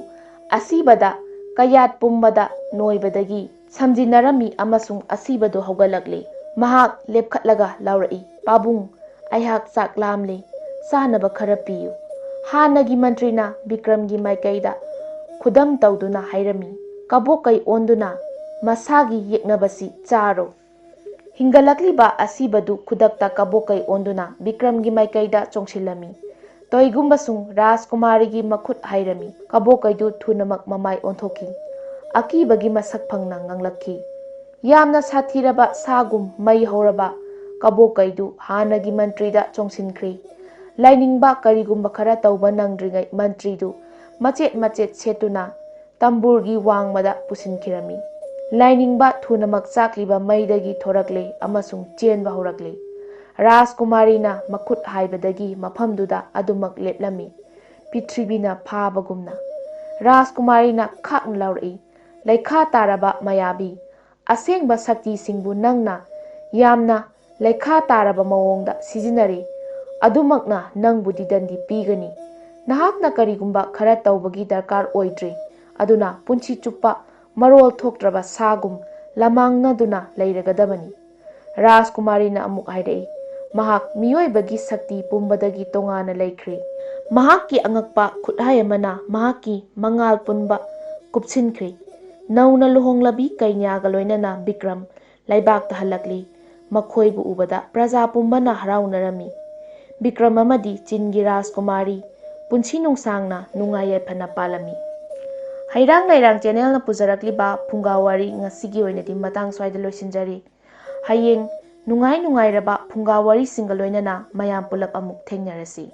ꯑꯁꯤꯕꯗ ꯀꯌꯥꯠ ꯄꯨꯝꯕꯗ ꯅꯣꯏꯕꯗꯒꯤ ꯁꯝꯖꯤꯟꯅꯔꯝꯃꯤ ꯑꯃꯁꯨꯡ ꯑꯁꯤꯕꯗꯨ ꯍꯧꯒꯠꯂꯛꯂꯦ꯫ ꯃꯍꯥꯛ ꯂꯦꯞꯈꯠꯂꯒ ꯂꯥꯎꯔꯛꯏ, "ꯄꯥꯕꯨꯡ, ꯑꯩꯍꯥꯛ ꯆꯥꯛ ꯂꯥꯝꯂꯦ, ꯆꯥꯅꯕ ꯈꯔ ꯄꯤꯌꯨ꯫" ꯍꯥꯟꯅꯒꯤ ꯃꯟꯇ꯭ꯔꯤꯅ ꯕꯤꯀ꯭ꯔꯝꯒꯤ ꯃꯥꯏꯀꯩꯗ ꯈꯨꯗꯝ ꯇꯧꯗꯨꯅ ꯍꯥꯏꯔꯝꯃꯤ, "ꯀꯕꯣꯛꯀꯩ ꯑꯣꯟꯗꯨꯅ ꯃꯁꯥꯒꯤ ꯌꯦꯛꯅꯕꯁꯤ ꯆꯥꯔꯣ꯫" ꯍꯤꯡꯒꯠꯂꯛꯂꯤꯕ ꯑꯁꯤꯕꯗꯨ ꯈꯨꯗꯛꯇ ꯀꯕꯣꯛꯀꯩ ꯑꯣꯟꯗꯨꯅ ꯕꯤꯀ꯭ꯔꯝꯒꯤ ꯃꯥꯏꯀꯩꯗ ꯆꯣꯡꯁꯤꯜꯂꯝꯃꯤ꯫ ꯇꯣꯏꯒꯨꯝꯕꯁꯨꯡ ꯔꯥꯖꯀꯨꯃꯥꯔꯤꯒꯤ ꯃꯈꯨꯠ ꯍꯥꯏꯔꯝꯃꯤ꯫ ꯀꯕꯣꯛꯀꯩꯗꯨ ꯊꯨꯅꯃꯛ ꯃꯃꯥꯏ ꯑꯣꯟꯊꯣꯛꯈꯤ꯫ ꯑꯀꯤꯕꯒꯤ ꯃꯁꯛ ꯐꯪꯅ ꯉꯥꯡꯂꯛꯈꯤ꯫ ꯌꯥꯝꯅ ꯁꯥꯊꯤꯔꯕ ꯁꯥꯒꯨꯝ ꯃꯩ ꯍꯧꯔꯕ ꯀꯕꯣꯛꯀꯩꯗꯨ ꯍꯥꯟꯅꯒꯤ ꯃꯟꯇ꯭ꯔꯤꯗ ꯆꯣꯡꯁꯤꯟꯈ꯭ꯔꯤ꯫ ꯂꯥꯏꯅꯤꯡꯕ ꯀꯔꯤꯒꯨꯝꯕ ꯈꯔ ꯇꯧꯕ ꯅꯪꯗ꯭ꯔꯤꯉꯩ ꯃꯟꯇ꯭ꯔꯤꯗꯨ ꯃꯆꯦꯠ ꯃꯆꯦꯠ ꯁꯦꯠꯇꯨꯅ ꯇꯝꯕꯨꯔꯒꯤ ꯋꯥꯡꯃꯗ ꯄꯨꯁꯤꯟꯈꯤꯔꯝꯃꯤ꯫ ꯂꯥꯏꯅꯤꯡꯕ ꯊꯨꯅꯃꯛ ꯆꯥꯛꯂꯤꯕ ꯃꯩꯗꯒꯤ ꯊꯣꯔꯛꯂꯦ ꯑꯃꯁꯨꯡ ꯆꯦꯟꯕ ꯍꯧꯔꯛꯂꯦ꯫ ꯔꯥꯖꯀꯨꯃꯥꯔꯤꯅ ꯃꯈꯨꯠ ꯍꯥꯏꯕꯗꯒꯤ ꯃꯐꯝꯗꯨꯗ ꯑꯗꯨꯃꯛ ꯂꯦꯞꯂꯝꯃꯤ, ꯄ꯭ꯔꯤꯊꯤꯕꯤꯅ ꯐꯥꯕꯒꯨꯝꯅ꯫ ꯔꯥꯖꯀꯨꯃꯥꯔꯤꯅ ꯈꯥꯛꯅ ꯂꯥꯎꯔꯛꯏ, "ꯂꯩꯈꯥ ꯇꯥꯔꯕ ꯃꯌꯥꯕꯤ, ꯑꯁꯦꯡꯕ ꯁꯛꯇꯤꯁꯤꯡꯕꯨ ꯅꯪꯅ ꯌꯥꯝꯅ ꯂꯩꯈꯥ ꯇꯥꯔꯕ ꯃꯑꯣꯡꯗ ꯁꯤꯖꯤꯟꯅꯔꯤ꯫ ꯑꯗꯨꯃꯛꯅ ꯅꯪꯕꯨꯗꯤ ꯗꯟꯗꯤ ꯄꯤꯒꯅꯤ꯫ ꯅꯍꯥꯛꯅ ꯀꯔꯤꯒꯨꯝꯕ ꯈꯔ ꯇꯧꯕꯒꯤ ꯗꯔꯀꯥꯔ ꯑꯣꯏꯗ꯭ꯔꯤ꯫ ꯑꯗꯨꯅ ꯄꯨꯟꯁꯤ ꯆꯨꯞꯄ ꯃꯔꯣꯜ ꯊꯣꯛꯇ꯭ꯔꯕ ꯁꯥꯒꯨꯝ ꯂꯃꯥꯡꯅꯗꯨꯅ ꯂꯩꯔꯒꯗꯕꯅꯤ꯫" ꯔꯥꯖꯀꯨꯃꯥꯔꯤꯅ ꯑꯃꯨꯛ ꯍꯥꯏꯔꯛꯏ, "ꯃꯍꯥꯛ ꯃꯤꯑꯣꯏꯕꯒꯤ ꯁꯛꯇꯤ ꯄꯨꯝꯕꯗꯒꯤ ꯇꯣꯉꯥꯟꯅ ꯂꯩꯈ꯭ꯔꯦ꯫" ꯃꯍꯥꯛꯀꯤ ꯑꯉꯛꯄ ꯈꯨꯠꯍꯥꯏ ꯑꯃꯅ ꯃꯍꯥꯛꯀꯤ ꯃꯉꯥꯜ ꯄꯨꯝꯕ ꯀꯨꯞꯁꯤꯟꯈ꯭ꯔꯦ꯫ ꯅꯧꯅ ꯂꯨꯍꯣꯡꯂꯕꯤ ꯀꯩꯅ꯭ꯌꯥꯒ ꯂꯣꯏꯅꯅ ꯕꯤꯀ꯭ꯔꯝ ꯂꯩꯕꯥꯛꯇ ꯍꯜꯂꯛꯂꯤ꯫ ꯃꯈꯣꯏꯕꯨ ꯎꯕꯗ ꯄ꯭ꯔꯖꯥ ꯄꯨꯝꯕꯅ ꯍꯔꯥꯎꯅꯔꯝꯃꯤ꯫ ꯕꯤꯀ꯭ꯔꯝ ꯑꯃꯗꯤ ꯆꯤꯟꯒꯤ ꯔꯥꯖꯀꯨꯃꯥꯔꯤ ꯄꯨꯟꯁꯤ ꯅꯨꯡꯁꯥꯡꯅ ꯅꯨꯡꯉꯥꯏ ꯌꯥꯏꯐꯅ ꯄꯥꯜꯂꯝꯃꯤ꯫ ꯍꯩꯔꯥꯡ ꯂꯩꯔꯥꯡ ꯆꯦꯅꯦꯜꯅ ꯄꯨꯖꯔꯛꯂꯤꯕ ꯐꯨꯡꯒꯥ ꯋꯥꯔꯤ ꯉꯁꯤꯒꯤ ꯑꯣꯏꯅꯗꯤ ꯃꯇꯥꯡ ꯁ꯭ꯋꯥꯏꯗ ꯂꯣꯏꯁꯤꯟꯖꯔꯤ꯫ ꯍꯌꯦꯡ ꯅꯨꯡꯉꯥꯏ ꯅꯨꯡꯉꯥꯏꯔꯕ ꯐꯨꯡꯒꯥ ꯋꯥꯔꯤꯁꯤꯡꯒ ꯂꯣꯏꯅꯅ ꯃꯌꯥꯝ ꯄꯨꯂꯞ ꯑꯃꯨꯛ ꯊꯦꯡꯅꯔꯁꯤ꯫